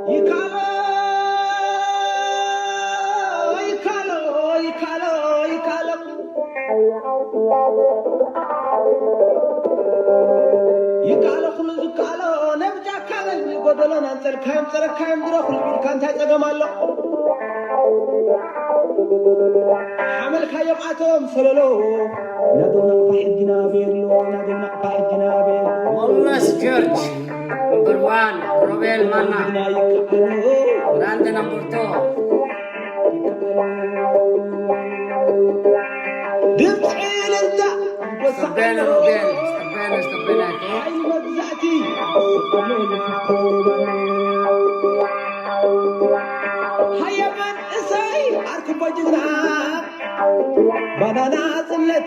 ይካሎ፣ ይካሎ፣ ይካሎ፣ ይካሎ። ይካሎ፣ ኩሉ ዝካሎ፣ ነብጃካ በል፣ ጎደሎን ኣንጸልካዮም፣ ጸረካዮም፣ ድሮ ኩሉ ኢድካ እንታይ ጸገም ኣሎ? ሓመልካዮም ኣቶም ሰለሎ፣ ናደው ናቕፋ ሕጂ ናበየሎ፣ ናደው ናቕፋ ሕጂ ናበየሎ። ሞለስ ጆርጅ፣ ነምበር ዋን፣ ሮቤል ማና፣ ግና ይከኣሎ። ብራንድ ነምበር ቱ። ድምፂ እልልታ ይጎስዓሎ። ጸበነ ሮቤል፣ ጸበነ፣ ጸበነ። ሓይሊ መግዛእቲ። ሃየ መንእሰይ ኣርክቦ ጅግና። ባናና ጽለት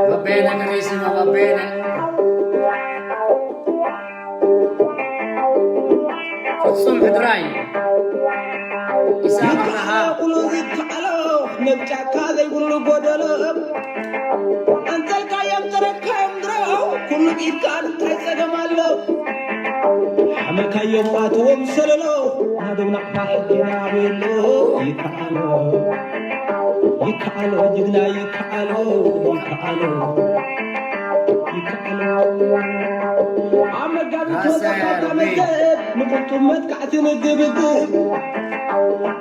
በበነ ከመይ ስማ በበነ። ፍጹም ሕድራይ፣ ኢሳቕ ኣብርሃ። ኩሉ ዝከኣሎ፣ ነብ ጫካ ዘይብሉ ጎደሎ። ኣንጸልካዮም፣ ጸረግካዮም ድሮ፣ ኩሉ ኢድካ እንታይ ጸገም ኣሎ? ሓመልካዮም ኣትዎም ሰለሎ፣ ናደው ናቕፋ ሕጂ ናበየሎ። ይከኣሎ፣ ይከኣሎ፣ ጅግና ይከኣሎ፣ ይከኣሎ። ይከኣሎ። ኣብ መጋቢት ራሰ ወጻእካ ኣሮጌ። መደብ ንቁጡብ መጥቃዕቲ ንግብግብ።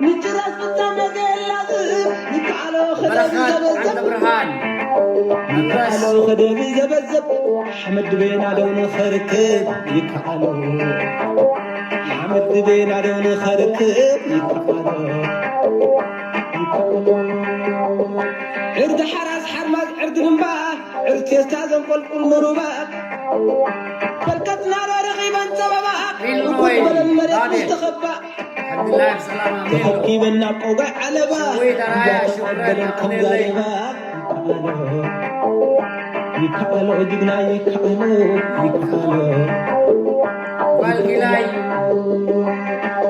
ንጭራስ ፍጻመ ዘየላዝብ ይከኣሎ ክደብ በረኸት ዘበዘብ። ዓንደብርሃን። ይከኣሎ ክደብ ዘበዘብ። ሓመድ ድቤና ደው ንኸርክብ ይከኣሎ። ሓመድ ድቤና ደው ንኸርክብ ይከኣሎ። ይከኣሎ። ዕርዲ ሓራስ ሓርማዝ ዕርዲ ልምባ። ዕርቴስታ ዘንቆልቁል ንሩባ። ፈልቀትና ዶ ረኺበን ጸበባ። ሪል እኩል ኖይ፣ በለን መሬት ባቤ። ምስ ተኸባ። ሓምዱላህ ብሰላም ኣሜን። ተኸብኪበን ናብ ቆጋዕ ዓለባ። ሽወይ ተራያ፣ እንዳተቐበለን ሽኩረን፣ ከም ኣቕንለይ። ዛሬባ። ይከኣሎ፣ ይከኣሎ፣ ጅግና ይከኣሎ፣ ይከኣሎ። ጓል ጊላይ።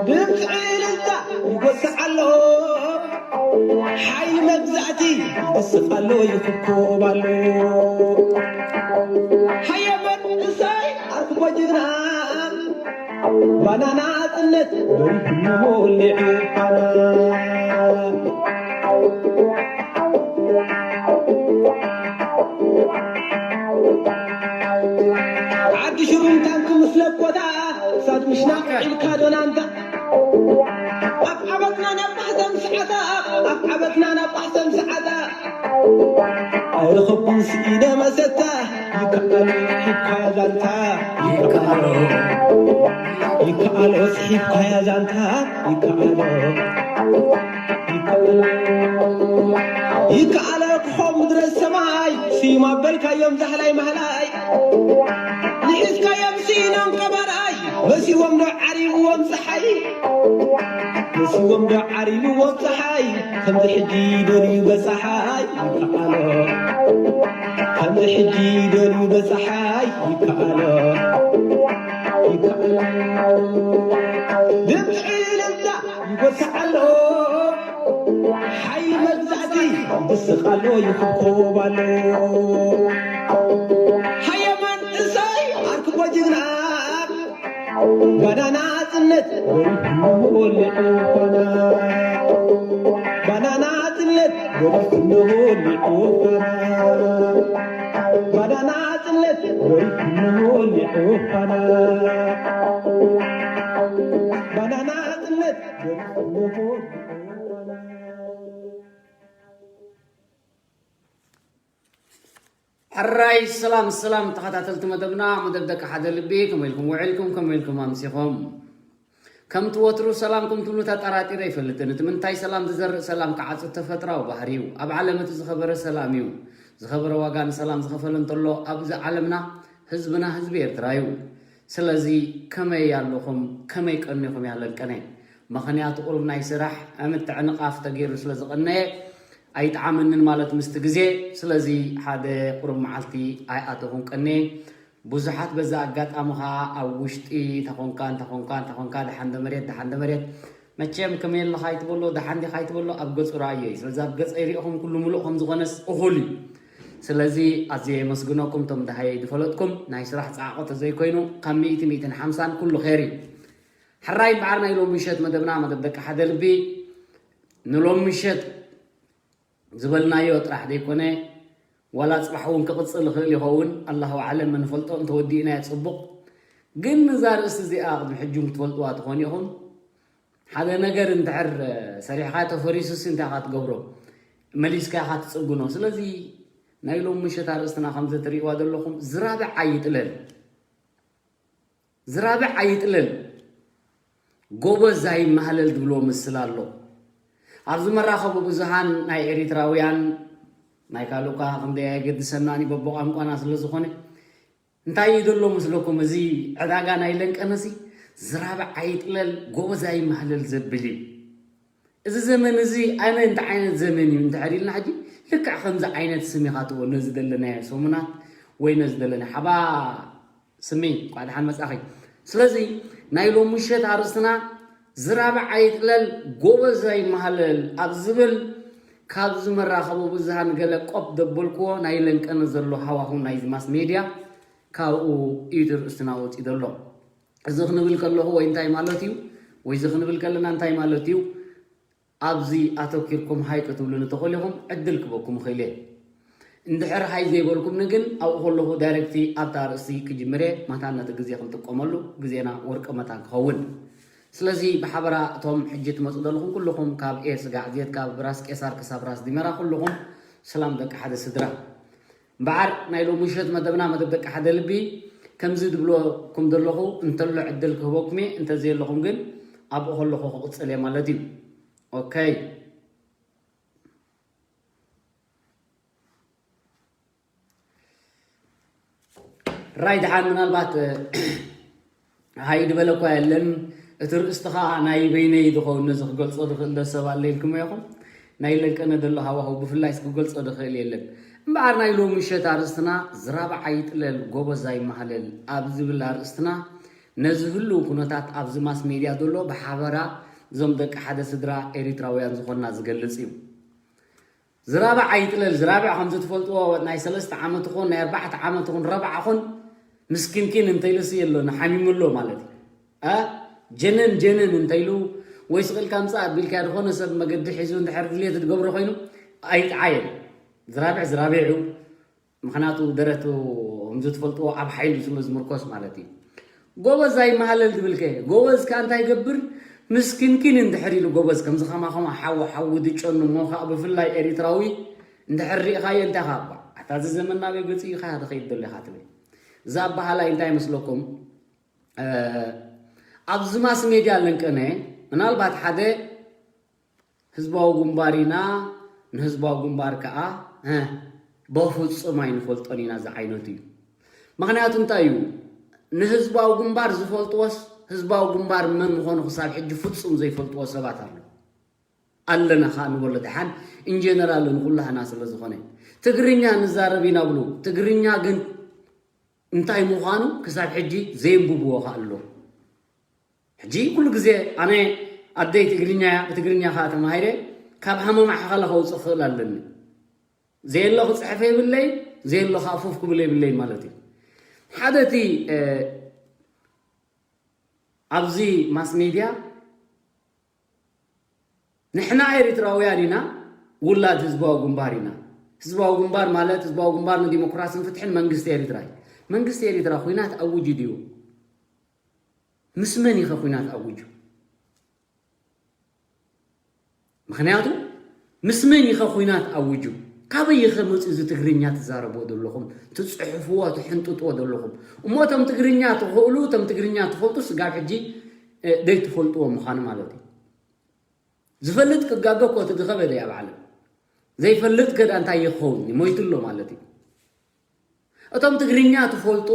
ድምፂ እልልታ ይጎስዕ ኣሎ። ሓይሊ መግዛእቲ ይስቕ ኣሎ፣ ይኹብኩብ ኣሎ። ሃየ መንእሰይ ኣርክቦ ጅግና፣ ባናና ጽነት በሪሁ ሞሊዑ ፋና። ዓዲ ሽሩም ታንኪ ምስ ለኮታ፣ እሳት ምሽናቕ ኢልካ ዶናንታ። ኣብ ዓበትና ናብ ማሕተም ሰዓታ፣ ኣብ ዓበትና ናብ ማሕተም ሰዓታ። ኣይረኸብኩን ስኢነ መሰታ፣ ይከኣሎ ሒብካ ዛንታ፣ ይከኣሎ፣ ይከኣሎ ስሒብካያ ዛንታ፣ ይከኣሎ፣ ይከኣሎ፣ ይከኣሎ ክኾን ምድረ ሰማይ፣ ስዩም ኣበልካዮም ዛህላይ ማህላይ። ንሒዝካዮም ስኢኖም ቀባራይ፣ መሲዎም ዶ ዓሪብዎም ፀሓይ? መሲዎም ዶ ዓሪብዎም ፀሓይ? ከምዚ ሕጂ ደልዩ በፀሓይ ይከኣሎ። ከምዚ ሕጂ ደልዩ በፀሓይ ይከኣሎ። ይከኣሎ። ድምፂ እልልታ ይጎስዕ ኣሎ። ሓይሊ መግዛእቲ ይስቕ ኣሎ፣ ይኹብኩብ ኣሎ። ሃየ መንእሰይ ኣርክቦ ጅግና፣ ባናና ጽነት ወሊዑ ፋና። ባናና ጽነት ወሊዑ ፋና። ባናና ጽነት ወሊዑ ፋና። ባናና ጽነት ወሊዑ ፋና። ሕራይ ሰላም ሰላም ተኸታተልቲ መደብና፣ መደብ ደቂ ሓደ ልቢ፣ ከመይ ኢልኩም ውዒልኩም፣ ከመይ ኢልኩም ኣምሲኹም? ከምቲ ወትሩ ሰላምኩም ትብሉ ተጠራጢረ ኣይፈልጥን። እቲ ምንታይ ሰላም ዝዘርእ ሰላም ክዓጽድ ተፈጥራዊ ባህሪ እዩ። ኣብ ዓለም እቲ ዝኸበረ ሰላም እዩ። ዝኸበረ ዋጋ ንሰላም ዝኸፈለ እንተሎ ኣብዚ ዓለምና ህዝብና ህዝቢ ኤርትራ እዩ። ስለዚ ከመይ ኣለኹም? ከመይ ቀኒኹም? ያለን ቀነ። ምኽንያቱ ቁሩብ ናይ ስራሕ ምትዕንቓፍ ተገይሩ ስለ ዝቐነየ ኣይጠዓመንን ማለት ምስቲ ግዜ። ስለዚ ሓደ ቁሩብ መዓልቲ ኣይኣተኹን ቀንየ። ብዙሓት በዛ ኣጋጣሚ ኸዓ ኣብ ውሽጢ ተኾንካ፣ እንተኾንካ፣ እንተኾንካ፣ ደሓን ዶ መሬት፣ ደሓን ዶ መሬት፣ መቸም ከመይ ኣለኻ ኣይትበሎ፣ ደሓን ዲኻ ኣይትበሎ፣ ኣብ ገጹ ረኣዮ እዩ። ስለዚ ኣብ ገጸይ ሪእኹም ኩሉ ምሉእ ከም ዝኾነስ እኹል እዩ። ስለዚ ኣዝየ የመስግነኩም፣ እቶም ደሃየይ ዝፈለጥኩም፣ ናይ ስራሕ ጻዕቆ ተዘይኮይኑ ካብ ሚእቲ፣ ሚእትን ሓምሳን ኩሉ ኸይር እዩ። ሕራይ እምበኣር ናይ ሎሚ ምሸት መደብና፣ መደብ ደቂ ሓደ ልቢ፣ ንሎሚ ምሸት ዝበልናዮ ጥራሕ ዘይኮነ፣ ዋላ ጽባሕ እውን ክቕጽል ይኽእል ይኸውን፣ ኣላሁ ኣዕለም፣ ንፈልጦ እንተወዲእናዮ ጽቡቕ። ግን ነዛ ርእሲ እዚኣ ቅድሚ ሕጂ እውን ክትፈልጥዋ ትኾኑ ኢኹም። ሓደ ነገር እንድሕር ሰሪሕካ ተፈሪሱስ እንታይ ኢኻ ትገብሮ? መሊስካ ኢኻ ትጽግኖ። ስለዚ ናይ ሎም ምሸት ኣርእስትና ከምዚ ትርእይዋ ዘለኹም ዝራብዕ ኣይጥለል። ዝራብዕ ኣይጥለል፣ ጎበዝ ኣይመሃለል ዝብሎ ምስል ኣሎ። ኣብዚ መራኸቢ ብዙሃን ናይ ኤሪትራውያን ናይ ካልኡካ ክንደይ ኣይገድሰናን እዩ፣ በቦቋንቋና ስለ ዝኾነ። እንታይ እዩ ዘሎ ምስለኩም? እዚ ዕዳጋ ናይ ለንቀነሲ ዝራብዕ ኣይጥለል፣ ጎበዝ ኣይመሃለል ዘብል እዩ። እዚ ዘመን እዚ ኣነ እንታይ ዓይነት ዘመን እዩ እንድሕር ኢልና ሕጂ ልክዕ ከምዚ ዓይነት ስም ኢኻ ትህቦ ነዚ ዘለናዮ ሰሙናት ወይ ነዚ ዘለና ሓባ ስሚ እንኳዕ ደሓን መጻኺ። ስለዚ ናይ ሎም ምሸት ኣርእስትና ዝራብዕ ኣይጥለል ጎበዝ ኣይመሃለል ኣብ ዝብል ካብዚ መራኸቢ ብዙሃን ገለ ቆፕ ዘበልክዎ ናይ ለንቀነ ዘሎ ሃዋሁ ናይዚ ማስ ሜድያ ካብኡ እዩ እቲ ርእስትና ወፂኡ ዘሎ። እዚ ክንብል ከለኹ ወይ እንታይ ማለት እዩ ወይ እዚ ክንብል ከለና እንታይ ማለት እዩ? ኣብዚ ኣተኪርኩም ሃይ ክትብሉኒ ተኾሊኹም ዕድል ክበኩም እኽእል እየ። እንድሕር ሃይ ዘይበልኩምኒ ግን ኣብኡ ከለኹ ዳይሬክቲ ኣብታ ኣርእስቲ ክጅምር እየ። መታን ነቲ ግዜ ክንጥቀመሉ ግዜና ወርቂ መታን ክኸውን። ስለዚ ብሓበራ እቶም ሕጂ ትመፁ ዘለኹም ኩልኹም ካብ ኤ ስጋዕ ዜት ካብ ራስ ቄሳር ክሳብ ራስ ዲመራ ኩልኹም ሰላም ደቂ ሓደ ስድራ። እምበኣር ናይ ሎሚ ምሸት መደብና መደብ ደቂ ሓደ ልቢ ከምዚ ዝብለኩም ዘለኹ እንተሎ ዕድል ክህበኩም እየ፣ እንተዘየለኹም ግን ኣብኡ ከለኹ ክቕጽል እየ ማለት እዩ። ኦኬ። ራይ ደሓን ምናልባት ሃይ ዝበለ እኳ የለን። እቲ ርእስቲ ኸዓ ናይ በይነይ ዝኸውን ነዚ ክገልጾ ዝኽእል ዶ ሰብ ኣሎ ኢልኩም ኢኹም? ናይ ለንቀነ ዘሎ ሃዋህው ብፍላይ ክገልጾ ዝኽእል የለን። እምበኣር ናይ ሎሚ ምሸት ኣርእስትና ዝራብዓ ይጥለል ጎበዝ ኣይመሃለል ኣብ ዝብል ኣርእስትና ነዚ ህልው ኩነታት ኣብዚ ማስ ሜድያ ዘሎ ብሓበራ እዞም ደቂ ሓደ ስድራ ኤሪትራውያን ዝኾንና ዝገልጽ እዩ። ዝራብዕ ኣይጥለል፣ ዝራብዕ ከምዚ ትፈልጥዎ ናይ ሰለስተ ዓመት ይኹን ናይ ኣርባዕተ ዓመት ይኹን ረብዓ ይኹን ምስኪንኪን እንተኢሉሲ የሎን ሓሚሙ ኣሎ ማለት እዩ። እ? ጀነን ጀነን እንተኢሉ ወይ ስቕ ኢልካ ምጻእ ኣቢልካ ዝኾነ ሰብ መገዲ ሒዙ እንድሕር ድልየት ዝገብሮ ኮይኑ ኣይጥዓየን። ዝራብዕ ዝራብዕ እዩ። ምኽንያቱ ደረቱ ከምዚ ትፈልጥዎ ኣብ ሓይሉ ስለ ዝምርኮስ ማለት እዩ። ጎበዝ ኣይመሃለል ዝብል ከ? ጎበዝ ከ እንታይ ይገብር? ምስኪንኪን እንድሕር ኢሉ ጎበዝ ከምዚ ኸማ ኸማ ሓዊ ሓዊ ዝጨኑ እሞ ኸዓ ብፍላይ ኤሪትራዊ እንድሕር ሪእኻዮ እንታይ ኸዓ ኣታ እዚ ዘመን ናበይ ገጺኡ ኢኻ ትኸይድ ዘሎ ኢኻ ትብል። እዛ ኣበሃላይ እንታይ መስለኩም? እ፣ ኣብዚ ማስ ሜድያ ለንቀነ ምናልባት ሓደ ህዝባዊ ግንባር ኢና፣ ንህዝባዊ ግንባር ከኣ፣ እ፣ በፍጹም ኣይንፈልጦን ኢና ዝዓይነቱ እዩ። ምኽንያቱ እንታይ እዩ? ንህዝባዊ ግንባር ዝፈልጥዎስ ህዝባዊ ግንባር መን ምዃኑ ክሳብ ሕጂ ፍጹም ዘይፈልጥዎ ሰባት ኣለዉ። ኣለና ከኣ ንበሎ ደሓን ኢንጀነራል ንኹላህና ስለ ዝኾነ። ትግርኛ ንዛረብ ኢና ብሉ። ትግርኛ ግን እንታይ ምዃኑ ክሳብ ሕጂ ዘየንብብዎ ከኣ ኣሎ። ሕጂ ኩሉ ግዜ ኣነ ኣደይ ትግርኛ እያ፣ ብትግርኛ ከኣ ተማሂረ፣ ካብ ሃመማ ሓኸላ ከውፅእ ክኽእል ኣለኒ። ዘየሎ ክፅሕፍ የብለይ፣ ዘየሎ ከኣ ፉፍ ክብል የብለይ ማለት እዩ። ሓደ እቲ፣ እ፣ ኣብዚ ማስ ሜድያ ንሕና ኤሪትራውያን ኢና፣ ውላድ ህዝባዊ ግንባር ኢና። ህዝባዊ ግንባር ማለት ህዝባዊ ግንባር ንዲሞክራስን ፍትሕን መንግስቲ ኤሪትራ እዩ። መንግስቲ ኤሪትራ ኹናት ኣውጁ ድዩ? ምስ መን ኢኸ ኹናት ኣውጁ? ምኽንያቱ ምስ መን ኢኸ ኹናት ኣውጁ? ካበይ ኢኸ መፂኡ እዚ ትግርኛ ትዛረብዎ ዘለኹም? ትፅሕፍዎ፣ ትሕንጥጥዎ ዘለኹም? እሞ እቶም ትግርኛ ትኽእሉ፣ እቶም ትግርኛ ትፈልጡ ስጋብ ሕጂ፣ እ፣ ደይትፈልጥዎ ምዃኑ ማለት እዩ። ዝፈልጥ ክጋገ እኮ እቲ ዝኸበደ እያ ኣብ ዓለም። ዘይፈልጥ ከዳ እንታይ ይኸውን? ሞይቱ ኣሎ ማለት እዩ። እቶም ትግርኛ ትፈልጡ፣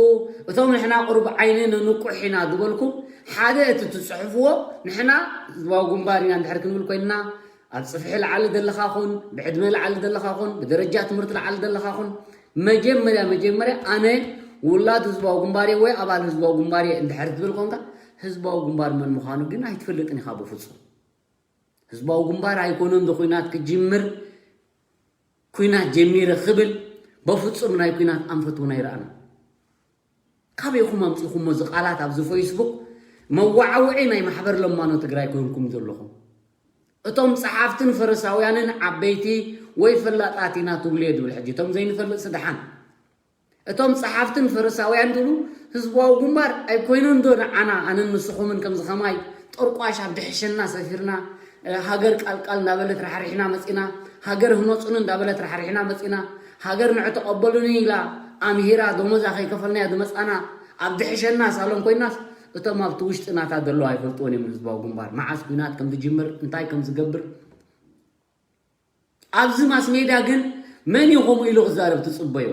እቶም ንሕና ቁሩብ ዓይኒ ንንቁሕ ኢና ዝበልኩም፣ ሓደ እቲ ትጽሕፍዎ፣ ንሕና ህዝባዊ ግንባር ኢና እንድሕር ክንብል ኮይንና፣ ኣብ ጽፍሒ ላዕሊ ዘለኻ ኹን፣ ብዕድመ ላዕሊ ዘለኻ ኹን፣ ብደረጃ ትምህርቲ ላዕሊ ዘለኻ ኹን፣ መጀመርያ፣ መጀመርያ ኣነ ውላድ ህዝባዊ ግንባር እየ ወይ ኣባል ህዝባዊ ግንባር እየ እንድሕር ትብል ኮንካ፣ ህዝባዊ ግንባር መን ምዃኑ ግን ኣይትፈልጥን ኢኻ ብፍጹም። ህዝባዊ ግንባር ኣይኮነን ዶ ኲናት ክጅምር፣ ኲናት ጀሚረ ክብል በፍጹም ናይ ኲናት ኣንፈት እውን ኣይረኣና። ካበይኹም ኣምጺኹሞ እዚ ቃላት ኣብዚ ፌስቡክ መዋዓውዒ ናይ ማሕበር ለማኖ ትግራይ ኮይንኩም ዘለኹም? እቶም ጸሓፍትን ፈሪሳውያንን ዓበይቲ ወይ ፈላጣት ኢና ትብሉ እየ ዝብል። ሕጂ እቶም ዘይንፈልጥ ስደሓን እቶም ጸሓፍትን ፈሪሳውያን ትብሉ ህዝባዊ ግንባር ኣይኮይኑን ዶ ንዓና ኣነን ንስኹምን ከምዚ ኸማይ ጠርቋሽ ኣብ ድሕሸና ሰፊርና ሃገር ቃልቃል እንዳበለት ራሕሪሕና መጺና፣ ሃገር ህነጹኒ እንዳበለት ራሕሪሕና መጺና፣ ሃገር ንዕተቐበሉኒ ኢላ ኣምሂራ ደሞዛ ከይከፈልናያ ዝመጻና ኣብ ድሕሸና ሳሎን ኮይናስ እቶም ኣብቲ ውሽጢ ናታ ዘለዉ ኣይፈልጥዎን እዮም ንህዝባዊ ግንባር መዓስ ኲናት ከም ዝጅምር እንታይ ከም ዝገብር። ኣብዚ ማስ ሜድያ ግን መን እዩ ከምኡ ኢሉ ክዛረብ ትጽበዮ?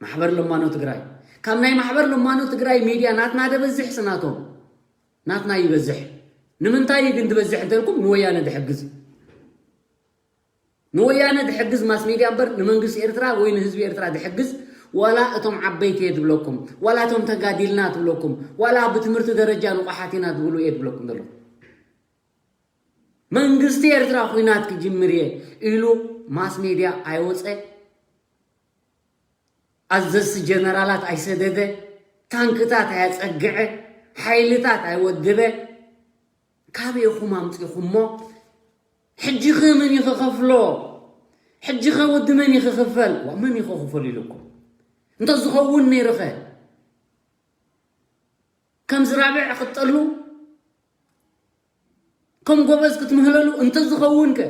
ማሕበር ለማኖ ትግራይ። ካብ ናይ ማሕበር ለማኖ ትግራይ ሜድያ ናትና ደበዝሕ ስናቶም ናትና ይበዝሕ። ንምንታይ እዩ ግን ትበዝሕ እንተልኩም ንወያነ ድሕግዝ ንወያነ ድሕግዝ ማስ ሜድያ እምበር ንመንግስቲ ኤርትራ ወይ ንህዝቢ ኤርትራ ድሕግዝ ዋላ እቶም ዓበይቲ እየ ትብለኩም ዋላ እቶም ተጋዲልና ትብለኩም ዋላ ብትምህርቲ ደረጃ ንቑሓት ኢና ትብሉ እየ ትብለኩም ዘለኹ። መንግስቲ ኤርትራ ኹናት ክጅምር እየ ኢሉ ማስ ሜድያ ኣይወፀ፣ ኣዘዝቲ ጀነራላት ኣይሰደደ፣ ታንክታት ኣየፀግዐ፣ ሓይልታት ኣይወደበ። ካበይኹም ኣምፂኹሞ? ሕጂ ኸ መን እዩ ክኸፍሎ? ሕጂ ኸ ወዲ መን እዩ ክኽፈል? ዋ፣ መን እዩ ክኽፈል ኢሉኩም? እንተዝኸውን ነይሩ ኸ? ከም ዝራብዕ ክትጠሉ ከም ጎበዝ ክትምህለሉ እንተዝኸውን ከ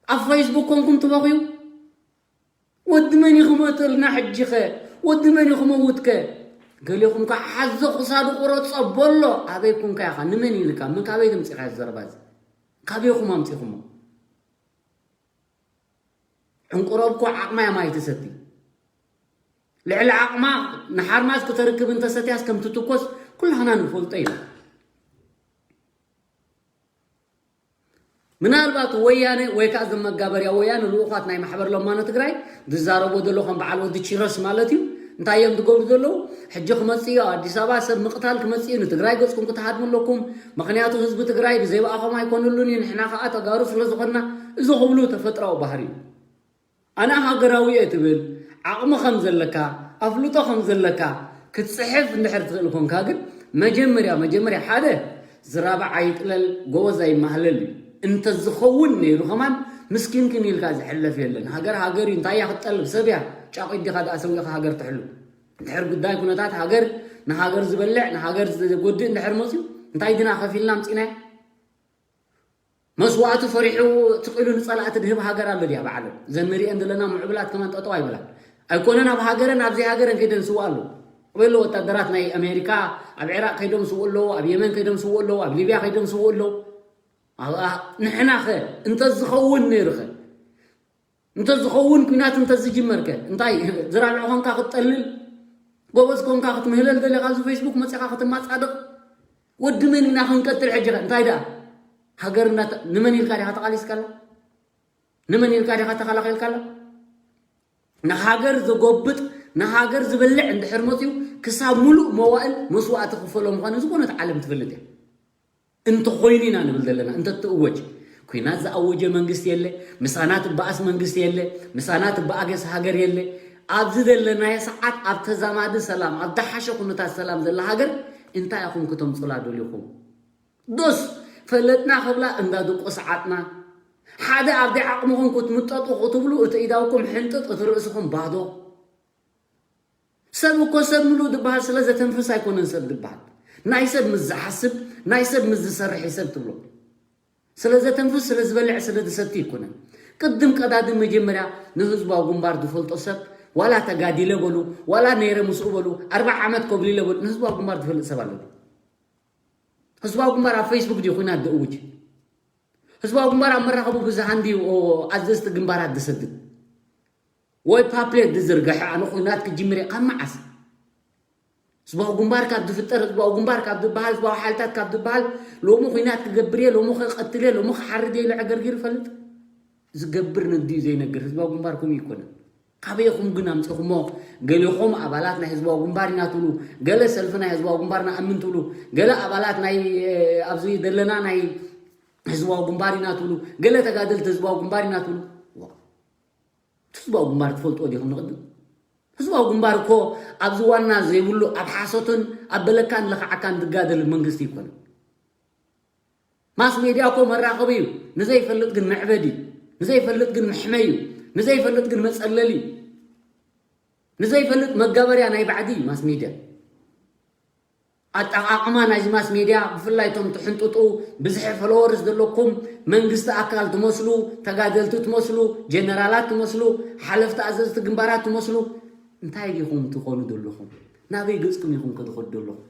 ኣብ ፌስቡክ ኮንኩም ትበኽዩ? ወዲ መን እዩ ክመተልና ሕጂ ከ? ወዲ መን እዩ ክመውት ከ? ገሌኹም ከ ሓዞ ክሳዱ ቁረጾ በሎ ኣበይ ኩንካ ኢኻ ንመን ኢልካ ምን ካበይ ተምጺኻ ዘረባ እዚ ካበይኹም ኣምጺኹሞ? ዕንቁረብ እኮ ዓቕማ እያ ማይ ትሰቲ። ልዕሊ ዓቕማ ንሓርማዝ ክተርክብ እንተሰትያስ ከም ትትኮስ ኩላህና ንፈልጦ ኢና። ምናልባት ወያነ ወይ ከዓ እዞም መጋበርያ ወያነ ልኡኻት ናይ ማሕበር ለማኖ ትግራይ ዝዛረቦ ዘሎ ከም በዓል ወዲ ቺረስ ማለት እዩ። እንታይ እዮም ዝገብሩ ዘለዉ? ሕጂ ክመፅእ እዩ ኣብ ኣዲስ ኣበባ ሰብ ምቕታል ክመፅእ እዩ። ንትግራይ ገፅኩም ክትሃድሙ ኣለኩም። ምኽንያቱ ህዝቢ ትግራይ ብዘይ ብኣኹም ኣይኮነሉን እዩ። ንሕና ከዓ ተጋሩ ስለ ዝኾንና እዚ ክብሉ ተፈጥራዊ ባህሪ እዩ። ኣነ ሃገራዊ እየ ትብል ዓቕሚ ከም ዘለካ ኣፍልጦ ከም ዘለካ ክትፅሕፍ እንድሕር ትኽእል ኮንካ ግን መጀመርያ መጀመርያ ሓደ ዝራባዕ ኣይጥለል ጎበዝ ኣይማህለል እዩ። እንተዝኸውን ነይሩ ከማን ምስኪንክን ኢልካ ዝሕለፍ የለን። ሃገር ሃገር እዩ። እንታይ እያ ክትጠልብ? ሰብ እያ። ጫቑ ዲኻ ደኣ ሰዊእኻ ሃገር ትሕሉ? እንድሕር ጉዳይ ኩነታት ሃገር ንሃገር ዝበልዕ ንሃገር ዘጎድእ እንድሕር መፅዩ እንታይ ድና ከፊልና ኣምፂናዮ? መስዋእቱ ፈሪሑ ትቕ ኢሉ ንጸላእቲ ድህብ ሃገር ኣሎ ድያ ባዕሉ? እዘን ንሪኤን ዘለና ምዕቡላት ከማን ጠጠው ኣይበላን። ኣይኮነን ኣብ ሃገረን ኣብ ዘይሃገረን ከይደን ስውእ ኣለዉ። ኣበይ ኣለዉ ወታደራት ናይ ኣሜሪካ? ኣብ ዒራቕ ከይዶም ስውእ ኣለዉ፣ ኣብ የመን ከይዶም ስውእ ኣለዉ፣ ኣብ ሊብያ ከይዶም ስውእ ኣለዉ። ንሕናኸ እንተዝኸውን ነይሩኸ? እንተዝኸውን ኲናት እንተዝጅመርከ እንታይ ዝራብዕ ኮንካ ክትጠልል ጎበዝ ኮንካ ክትምህለል ደለኻ ኣብዚ ፌስቡክ መፂኻ ክትማፃደቕ ወዲ መን ኢና ክንቀትል ሕጂ ኸ እንታይ ደኣ ሃገር ንመን ኢልካ ዲኻ ተቓሊስካላ ንመን ኢልካ ዲኻ ተኸላኺልካላ ንሃገር ዘጎብጥ ንሃገር ዝበልዕ እንድሕር መፅዩ ክሳብ ሙሉእ መዋእል መስዋእቲ ክፈሎ ምዃኑ ዝኾነት ዓለም ትፈልጥ እያ እንተኾይኑ ኢና ንብል ዘለና እንተትእወጅ ኲናት ዝኣወጀ መንግስቲ የለ ምሳና ትበኣስ መንግስቲ የለ ምሳና ትበኣገስ ሃገር የለ ኣብዚ ዘለናዮ ሰዓት ኣብ ተዛማዲ ሰላም ኣብ ደሓሸ ኩነታት ሰላም ዘላ ሃገር እንታይ ኢኹም ክተምፁላ ደሊኹም ዶስ ፈለጥና ክብላ እንዳ ድቁ ሰዓጥና ሓደ ኣብ ዓቕምኹም ክትምጠጡ ክትብሉ እቲ ኢዳውኩም ሕንጥጥ እቲ ርእስኹም ባዶ ሰብ እኮ ሰብ ምሉእ ዝበሃል ስለ ዘተንፍስ ኣይኮነን ሰብ ዝበሃል ናይ ሰብ ምስ ዝሓስብ ናይ ሰብ ምስ ዝሰርሕ ሰብ ትብሎ ስለ ዘተንፍስ ስለ ዝበልዕ ስለ ዝሰቲ ኣይኮነን ቅድም ቀዳድም መጀመርያ ንህዝባዊ ግንባር ዝፈልጦ ሰብ ዋላ ተጋዲለ በሉ ዋላ ነይረ ምስኡ በሉ ኣርባዓ ዓመት ኮብሊለ በሉ ንህዝባዊ ግንባር ዝፈልጥ ሰብ ኣለዎ ህዝባዊ ግንባር ኣብ ፌስቡክ ድዩ ኩናት ዝእውጅ ህዝባዊ ግንባር ኣብ መራኸቢ ብዙሃን ድዩ ኣዘዝቲ ግንባራት ዝሰድድ ወይ ፓፕሌት ዝዝርግሐ ኣነ ኩናት ክጅምር እየ ካብ መዓስ ህዝባዊ ግንባር ካብ ዝፍጠር ህዝባዊ ግንባር ካብ ዝበሃል ህዝባዊ ሓይልታት ካብ ዝበሃል ሎሚ ኩናት ክገብር እየ ሎሚ ክቐትል እየ ሎሚ ክሓርድ እየ ኢሉ ዕገርጊር ይፈልጥ ዝገብር ንግዲ እዩ ዘይነግር ህዝባዊ ግንባር ከምኡ ይኮነ ካበይኹም ግን ኣምፂኹሞ ገሊኹም ኣባላት ናይ ህዝባዊ ግንባር ኢና ትብሉ ገለ ሰልፊ ናይ ህዝባዊ ግንባር ንኣምን ትብሉ ገለ ኣባላት ናይ ኣብዚ ዘለና ናይ ህዝባዊ ግንባር ኢና ትብሉ፣ ገለ ተጋደልቲ ህዝባዊ ግንባር ኢና ትብሉ። ዋ፣ ህዝባዊ ግንባር ትፈልጥዎ ዲኹም? ንቕድም ህዝባዊ ግንባር እኮ ኣብዚ ዋና ዘይብሉ ኣብ ሓሶትን ኣብ በለካን ለኽዓካን ዝጋደል መንግስቲ ኣይኮነን። ማስ ሜድያ እኮ መራኸቢ እዩ። ንዘይፈልጥ ግን መዕበዲ፣ ንዘይፈልጥ ግን መሕመይ እዩ፣ ንዘይፈልጥ ግን መጸለሊ እዩ፣ ንዘይፈልጥ መጋበርያ ናይ ባዕዲ እዩ ማስ ሜድያ። ኣጠቓቕማ ናይዚ ማስ ሜድያ፣ ብፍላይ እቶም ትሕንጥጡ፣ ብዝሒ ፎሎወርስ ዘለኩም፣ መንግስቲ ኣካል ትመስሉ፣ ተጋደልቲ ትመስሉ፣ ጀነራላት ትመስሉ፣ ሓለፍቲ ኣዘዝቲ ግንባራት ትመስሉ፣ እንታይ ዲኹም ትኾኑ ዘለኹም? ናበይ ገጽኩም ኢኹም ከ ትኸዱ ዘለኹም?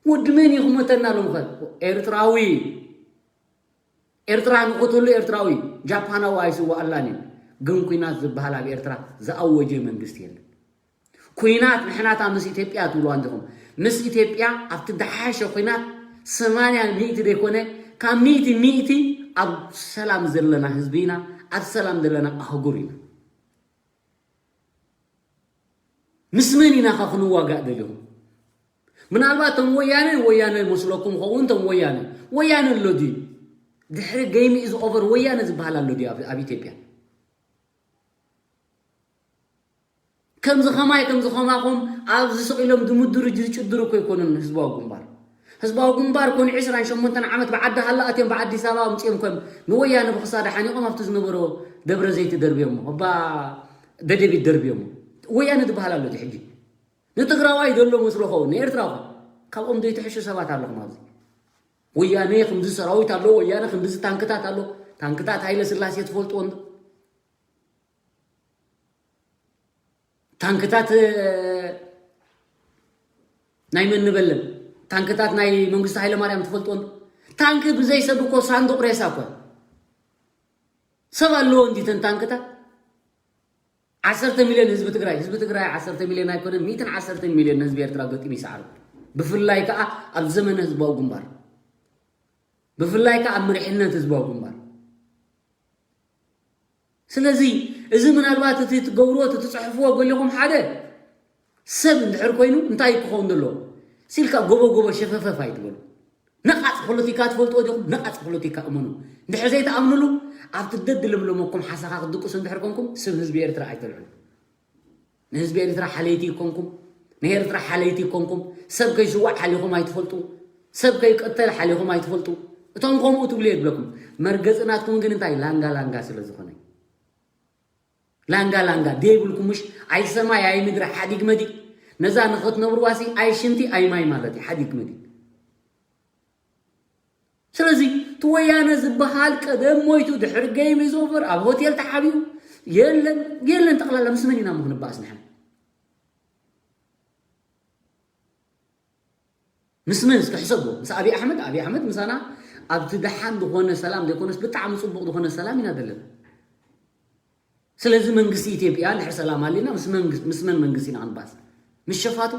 ወዲ መን ኢኹም መተና ሎምኸ? ኤርትራዊ። ኤርትራ ንቕትሉ ኤርትራዊ፣ ጃፓናዊ ኣይስዋኣላን እዩ። ግን ኲናት ዝበሃል ኣብ ኤርትራ ዝኣወጀ መንግስቲ የለን። ኲናት ንሕናታ ምስ ኢትዮጵያ ትብልዋ እንዲኹም። ምስ ኢትዮጵያ ኣብቲ ደሓሸ ኲናት ሰማንያ ሚእቲ ዘይኮነ፣ ካብ ሚእቲ ሚእቲ ኣብ ሰላም ዘለና ህዝቢ ኢና፣ ኣብ ሰላም ዘለና ኣህጉር ኢና። ምስ መን ኢና ኸ ክንዋጋእ ደሊኹም? ምናልባት እቶም ወያነ፣ ወያነ መስለኩም ኸውን፣ እቶም ወያነ፣ ወያነ ኣሎ ድዩ? ድሕሪ game is over ወያነ ዝበሃል ኣሎ ድዩ ኣብ፣ ኣብ ኢትዮጵያ? ከምዚ ኸማይ፣ ከምዚ ኸማኹም ኣብዚ ስቕ ኢሎም ዝምድሩ፣ ዝጭድሩ እኮ ኣይኮኑን ህዝባዊ ግንባር። ህዝባዊ ግንባር ኮን ዕስራን ሸሞንተን ዓመት ብዓዲ ሃላ ኣትዮም ብኣዲስ ኣበባ ኣምጺኦም ከም ንወያነ ብኽሳዳ ሓኒቖም ኣብቲ ዝነበሮ ደብረ ዘይት ደርብዮሞ፣ እባ ደደቢት ደርብዮሞ። ወያነ ዝበሃል ኣሎ እቲ ሕጂ። ንትግራዋይ ዘሎ መስሎ ኸውን፣ ንኤርትራ ኾን። ካብኦም ዘይትሕሹ ሰባት ኣለኹም ኣብዚ። ወያነ ከምዚ ሰራዊት ኣሎ፣ ወያነ ከምዚ ታንክታት ኣሎ። ታንክታት ሃይለ ስላሴ ትፈልጥዎ እንዶ? ታንክታት፣ እ፣ ናይ መን ንበለን? ታንክታት ናይ መንግስቲ ሃይለማርያም ትፈልጥዎ እንዶ? ታንክ ብዘይ ሰብ እኮ ሳንዱቕ ሬሳ እኮ። ሰብ ኣለዎ እንዲ ተን ታንክታት? ዓሰርተ ሚልዮን ህዝቢ ትግራይ፣ ህዝቢ ትግራይ ዓሰርተ ሚልዮን ኣይኮነን፣ ሚእትን ዓሰርተን ሚልዮን ህዝቢ ኤርትራ ገጢሙ ይሰዓሩ። ብፍላይ ከኣ ኣብ ዘመነ ህዝባዊ ግንባር፣ ብፍላይ ከኣ ኣብ መሪሕነት ህዝባዊ ግንባር። ስለዚ እዚ ምናልባት እቲ ትገብርዎ፣ እቲ ትጽሕፍዎ ገሊኹም ሓደ ሰብ እንድሕር ኮይኑ እንታይ ክኸውን ዘለዎ? ሲልካ ጎቦ ጎቦ ሸፈፈፍ ኣይትበሉ። ነቓጽ ፖለቲካ ትፈልጥዎ ዲኹም? ነቓጽ ፖለቲካ እመኑ። እንድሕር ዘይትኣምኑሉ፣ ኣብቲ ደድለምለመኩም ሓሳኻ ክትድቅሱ እንድሕር ኮንኩም፣ ስም ህዝቢ ኤርትራ ኣይተልዕሉ። ንህዝቢ ኤርትራ ሓለይቲ ይኮንኩም፣ ንኤርትራ ሓለይቲ ይኮንኩም። ሰብ ከይስዋዕ ሓሊኹም ኣይትፈልጡ፣ ሰብ ከይቀተል ሓሊኹም ኣይትፈልጡ። እቶም ከምኡ ትብሉ የብለኩም። መርገጺ ናትኩም ግን እንታይ? ላንጋ ላንጋ ስለ ዝኾነ። ላንጋ ላንጋ ደይብልኩም ምሽ? ኣይ ሰማይ ኣይ ምድሪ ሓዲግ መዲግ። ነዛ ንኽትነብርዋሲ ኣይ ሽንቲ ኣይ ማይ ማለት እዩ ሓዲግ መዲግ። ስለዚ እቲ ወያነ ዝበሃል ቀደም ሞይቱ ድሕሪ game is over ኣብ ሆቴል ተሓቢኡ የለን፣ የለን። ጠቕላላ ምስ መን ኢና እሞ ክንባኣስ ንሕና? ምስ መን እስከ ሕሰብዎ? ምስ ኣብይ ኣሕመድ? ኣብይ ኣሕመድ ምሳና ኣብቲ ደሓን ዝኾነ ሰላም ዘይኮነስ ብጣዕሚ ጽቡቕ ዝኾነ ሰላም ኢና ዘለና። ስለዚ መንግስቲ ኢትዮጵያ እንድሕር ሰላም ኣሊና ምስ መንግስቲ፣ ምስ መን መንግስቲ ኢና ክንባስ? ምስ ሸፋቱ?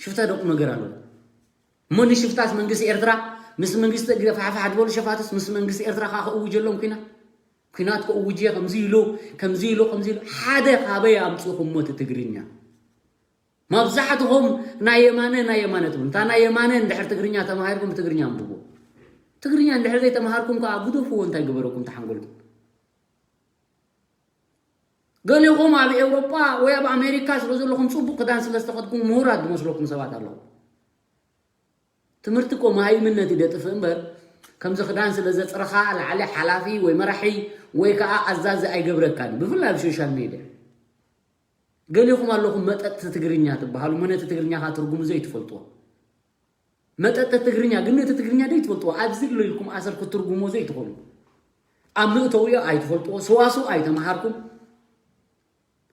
ሽፍታ ዶ ቁም ነገር ኣለዎ? እሞ ንሽፍታስ መንግስቲ ኤርትራ ምስ መንግስቲ ፋሕፋሕ ዝበሉ ሸፋትስ ምስ መንግስቲ ኤርትራ ከዓ ክእውጀሎም ኲናት? ኲናት ክእውጅ እየ፣ ከምዚ ኢሉ፣ ከምዚ ኢሉ፣ ከምዚ ኢሉ። ሓደ ካበይ ኣምጺእኹሞ እቲ ትግርኛ? መብዛሕትኹም ናይ የማነ፣ ናይ የማነ ትብሉ። እንታ ናይ የማነ እንድሕር ትግርኛ ተማሂርኩም ትግርኛ ኣንብቡ። ትግርኛ እንድሕር ዘይተማሃርኩም ከዓ ግደፍዎ፣ እንታይ ገበረኩም ተሓንጎልኩም? ገሊኹም ኣብ ኤውሮጳ ወይ ኣብ ኣሜሪካ ስለ ዘለኹም ጽቡቕ ክዳን ስለ ዝተኸድኩም ምሁራት ዝመስለኩም ሰባት ኣለዉ። ትምህርቲ እኮ መሃይምነት እዩ ደጥፍእ እምበር፣ ከምዚ ክዳን ስለ ዘጽረኻ ላዕሊ ሓላፊ ወይ መራሒ ወይ ከዓ ኣዛዚ ኣይገብረካን፣ ብፍላይ ኣብ ሶሻል ሜድያ። ገሊኹም ኣለኹም መጠጥቲ ትግርኛ ትበሃሉ፣ እሞ ነቲ ትግርኛ ኸኣ ትርጉሙ ዘይትፈልጥዎ። መጠጠ ትግርኛ ግን ነቲ ትግርኛ ዘይትፈልጥዎ፣ ኣብዚ ኣሎ ኢልኩም ኣሰር ክትትርጉሞ ዘይትኽእሉ። ኣብ መእተዊኡ ኣይትፈልጥዎ፣ ሰዋስው ኣይተምሃርኩም።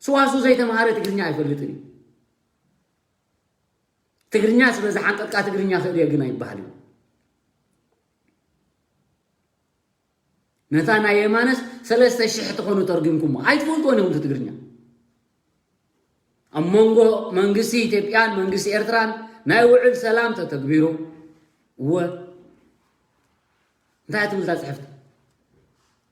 ሰዋስው ዘይተምሃረ ትግርኛ ኣይፈልጥን እዩ። ትግርኛ ስለ ዝሓንቀጥካ ትግርኛ ክእል እየ ግን ኣይበሃል እዩ። ነታ ናይ የማነስ ሰለስተ ሽሕ ትኾኑ ተርጉምኩሞ። ኣይትፈልጥዎን ኢኹም እቲ ትግርኛ። ኣብ መንጎ መንግስቲ ኢትዮጵያን መንግስቲ ኤርትራን ናይ ውዕል ሰላም ተተግቢሩ። እወ። እንታይ እያ ትብል እዛ ጽሕፍቲ?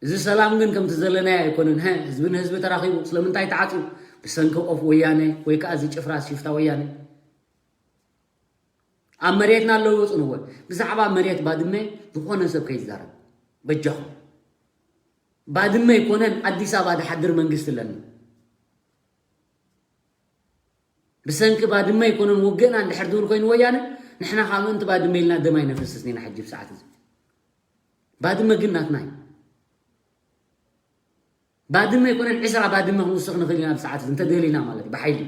እዚ ሰላም ግን ከምቲ ዘለናዮ ኣይኮነን። ሀ፣ ህዝቢ ንህዝቢ ተራኺቡ ስለምንታይ ተዓጽዩ? ብሰንኪ ኦፍ ወያነ ወይ ከኣ እዚ ጭፍራ ሽፍታ ወያነ። ኣብ መሬትና ኣለዉ ይወፅንዎ። ብዛዕባ መሬት ባድመ ዝኾነ ሰብ ከይዛረብ በጃኹም። ባድመ ኣይኮነን ኣዲስ ኣበባ ዝሓድር መንግስቲ ኣለና። ብሰንኪ ባድመ ኣይኮነን ውግእና እንድሕር ዝብል ኮይኑ ወያነ፣ ንሕና ከዓ ምእንቲ ባድመ ኢልና ደም ኣይነፈስስን ኢና ሕጂ ብሰዓት እዚ። ባድመ ግን ናትና እዩ። ባድመ ኣይኮነን ዕስራ ባድመ ክንውስኽ ንኽእል ኢና ብሰዓት እዚ እንተደሊና ማለት እዩ፣ ብሓይሊ።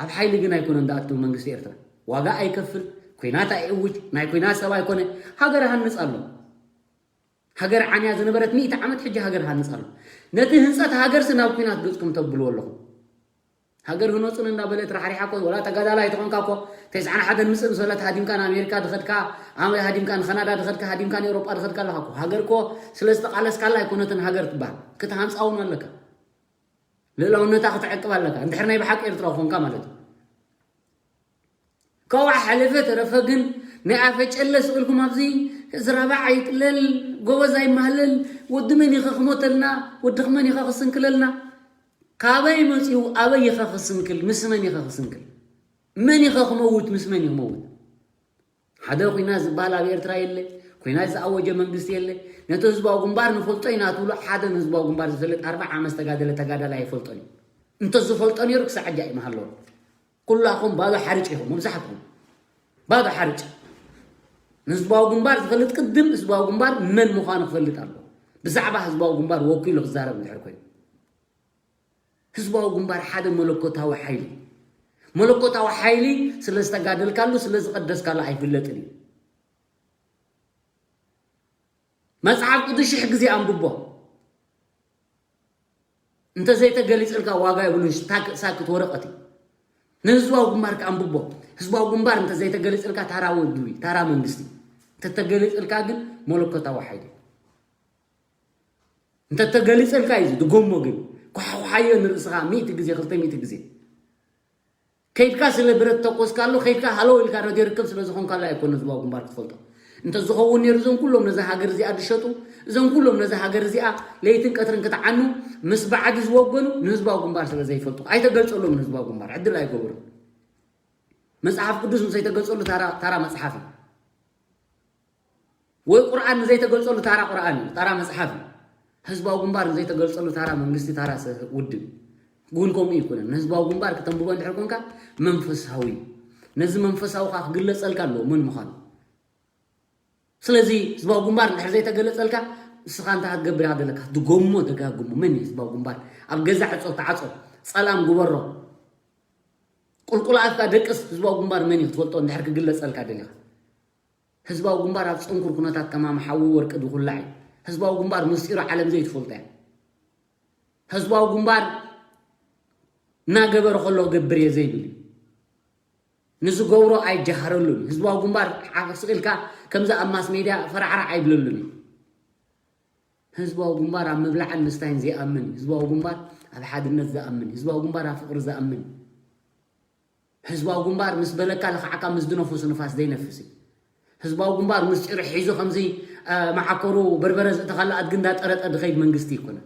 ኣብ ሓይሊ ግን ኣይኮነን ዝኣቱ መንግስቲ ኤርትራ። ዋጋ ኣይከፍል፣ ኩናት ኣይእውጅ፣ ናይ ኩናት ሰብ ኣይኮነ። ሃገር ሃንጽ ኣሎ። ሃገር ዓንያ ዝነበረት ሚእቲ ዓመት ሕጂ ሃገር ሃንጽ ኣሎ። ነቲ ህንጸት ሃገርሲ ናብ ኩናት ገጽኩም ተብልዎ ኣለኹም። ሃገር ህነጹን እንዳበለት ራሕሪሓ እኮ፣ ወላ ተጋዳላይ ተኾንካ እኮ፣ ተስዓን ሓደን ምጽእ ምስ በለት ሃዲምካ ንኣሜሪካ ድኸድካ፣ ኣመ-፣ ሃዲምካ ንካናዳ ድኸድካ፣ ሃዲምካ ንኤውሮጳ ድኸድካ ኣለኻ እኮ። ሃገር እኮ ስለ ዝተቓለስካላ ኣይኮነትን ሃገር ትበሃል። ክትሃንጻ እውን ኣለካ። ልእላውነታ ክትዕቅብ ኣለካ። እንድሕር ናይ ብሓቂ ኤርትራዊ ኾንካ ማለት እዩ። ከዋዕ ሓለፈ ተረፈ ግን ናይ ኣፈ ጨለ ስቕ ኢልኩም ኣብዚ ዝራባዕ ኣይጥለል፣ ጎበዝ ኣይማህለል፣ ወዲ መን ኢኸ ክሞተልና፣ ወዲ መን ኢኸ ክስንክለልና? ካበይ መጺኡ ኣበይ ኢኸ ክስንክል? ምስ መን ኢኸ ክስንክል? መን ኢኸ ክመውት? ምስ መን እዩ ክመውት? ሓደ ኲናት ዝበሃል ኣብ ኤርትራ የለ። ኲናት ዝኣወጀ መንግስቲ የለ። ነቲ ህዝባዊ ግንባር ንፈልጦ ኢና ትብሉ፣ ሓደ ንህዝባዊ ግንባር ዝፈልጥ ኣርባዓ ዓመት ዝተጋደለ ተጋዳላይ ኣይፈልጦን እዩ። እንተዝፈልጦ ነይሩ ክሳዕ ሕጂ ኣይምሃለዎን። ኩላኹም ባዶ ሓርጭ ኢኹም፣ መብዛሕትኹም ባዶ ሓርጭ። ንህዝባዊ ግንባር ዝፈልጥ ቅድም ህዝባዊ ግንባር መን ምዃኑ ክፈልጥ ኣለዎ። ብዛዕባ ህዝባዊ ግንባር ወኪሉ ክዛረብ እንድሕር ኮይኑ። ህዝባዊ ግንባር ሓደ መለኮታዊ ሓይሊ። መለኮታዊ ሓይሊ ስለ ዝተጋደልካሉ፣ ስለ ዝቐደስካሉ ኣይፍለጥን እዩ። መጽሓፍ ቅዱስ ሽሕ ግዜ ኣንብቦ። እንተዘይተገሊጽልካ ዋጋ የብሉን። ሽታ-፣ ሳክት ወረቐት እዩ። ንህዝባዊ ግንባር ከኣንብቦ። ህዝባዊ ግንባር እንተዘይተገሊጽልካ ታራ ውድብ እዩ፣ ታራ መንግስቲ። እንተተገሊጽልካ ግን መለኮታዊ ሓይሊ። እንተተገሊጸልካ እዩ ዝድገሞ ግን። ኳሕኳሓዮ ንርእስኻ ሚእቲ ግዜ፣ ክልተ ሚእቲ ግዜ። ከይድካ ስለ ብረት ተኮስካሉ፣ ከይድካ ሃሎ ኢልካ ረድዮ ርከብ ስለ ዝኾንካሉ ኣይኮነ ህዝባዊ ግንባር ክትፈልጦ። እንተዝኸውን ነይሩ እዞም ኩሎም ነዛ ሃገር እዚኣ ዝሸጡ፣ እዞም ኩሎም ነዛ ሃገር እዚኣ ለይትን ቀትርን ክትዓኑ ምስ ባዕዲ ዝወገኑ ንህዝባዊ ግንባር ስለ ዘይፈልጡ። ኣይተገልጸሎምን ህዝባዊ ግንባር፣ ዕድል ኣይገብሩን። መጽሓፍ ቅዱስ ምስ ዘይተገልጸሉ ታራ፣ ታራ መጽሓፍ እዩ። ወይ ቁርኣን ንዘይተገልጸሉ ታራ ቁርኣን እዩ፣ ታራ መጽሓፍ እዩ። ህዝባዊ ግንባር ንዘይተገልጸሉ ታራ መንግስቲ፣ ታራ ሰ-፣ ውድብ። ግን ከምኡ ይኮነን። ንህዝባዊ ግንባር ክተንብቦ እንድሕር ኮንካ መንፈሳዊ እዩ። ነዚ መንፈሳዊ ከዓ ክግለጸልካ ኣለዎ መን ምዃኑ። ስለዚ ህዝባዊ ግንባር እንድሕር ዘይተገለጸልካ ንስኻ እንታይ ክትገብር ኢኻ ዘለካ? ድገሞ ደጋግሞ። መን እዩ ህዝባዊ ግንባር? ኣብ ገዛ ዕጾ ተዓጾ። ጸላም ግበሮ። ቁልቁል ኣፍካ ደቅስ ህዝባዊ ግንባር መን እዩ ክትፈልጦ እንድሕር ክግለጸልካ ደሊኻ። ህዝባዊ ግንባር ኣብ ጽንኩር ኩነታት ከማም ሓዊ ወርቂ ዝኹላዕ እዩ። ህዝባዊ ግንባር ምስጢሩ ዓለም ዘይትፈልጦ እያ። ህዝባዊ ግንባር እናገበረ ከሎ ገብር እየ ዘይብል እዩ። ንዝገብሮ ኣይጀሃረሉን እዩ። ህዝባዊ ግንባር ሓፍ ስቕ ኢልካ ከምዚ ኣብ ማስ ሜድያ ፈራዕራዕ ኣይብለሉን እዩ። ህዝባዊ ግንባር ኣብ ምብላዕን ምስታይን ዘይኣምን እዩ። ህዝባዊ ግንባር ኣብ ሓድነት ዝኣምን እዩ። ህዝባዊ ግንባር ኣብ ፍቕሪ ዝኣምን እዩ። ህዝባዊ ግንባር ምስ በለካ ልኽዓካ፣ ምስ ዝነፈሱ ንፋስ ዘይነፍስ እዩ። ህዝባዊ ግንባር ምስጢሩ ሒዙ ከምዚ፣ እ፣ መዓኮሩ በርበረ ዝእተኻሉ ኣድጊ እንዳጠረጠ ዝኸይድ መንግስቲ ኣይኮነን።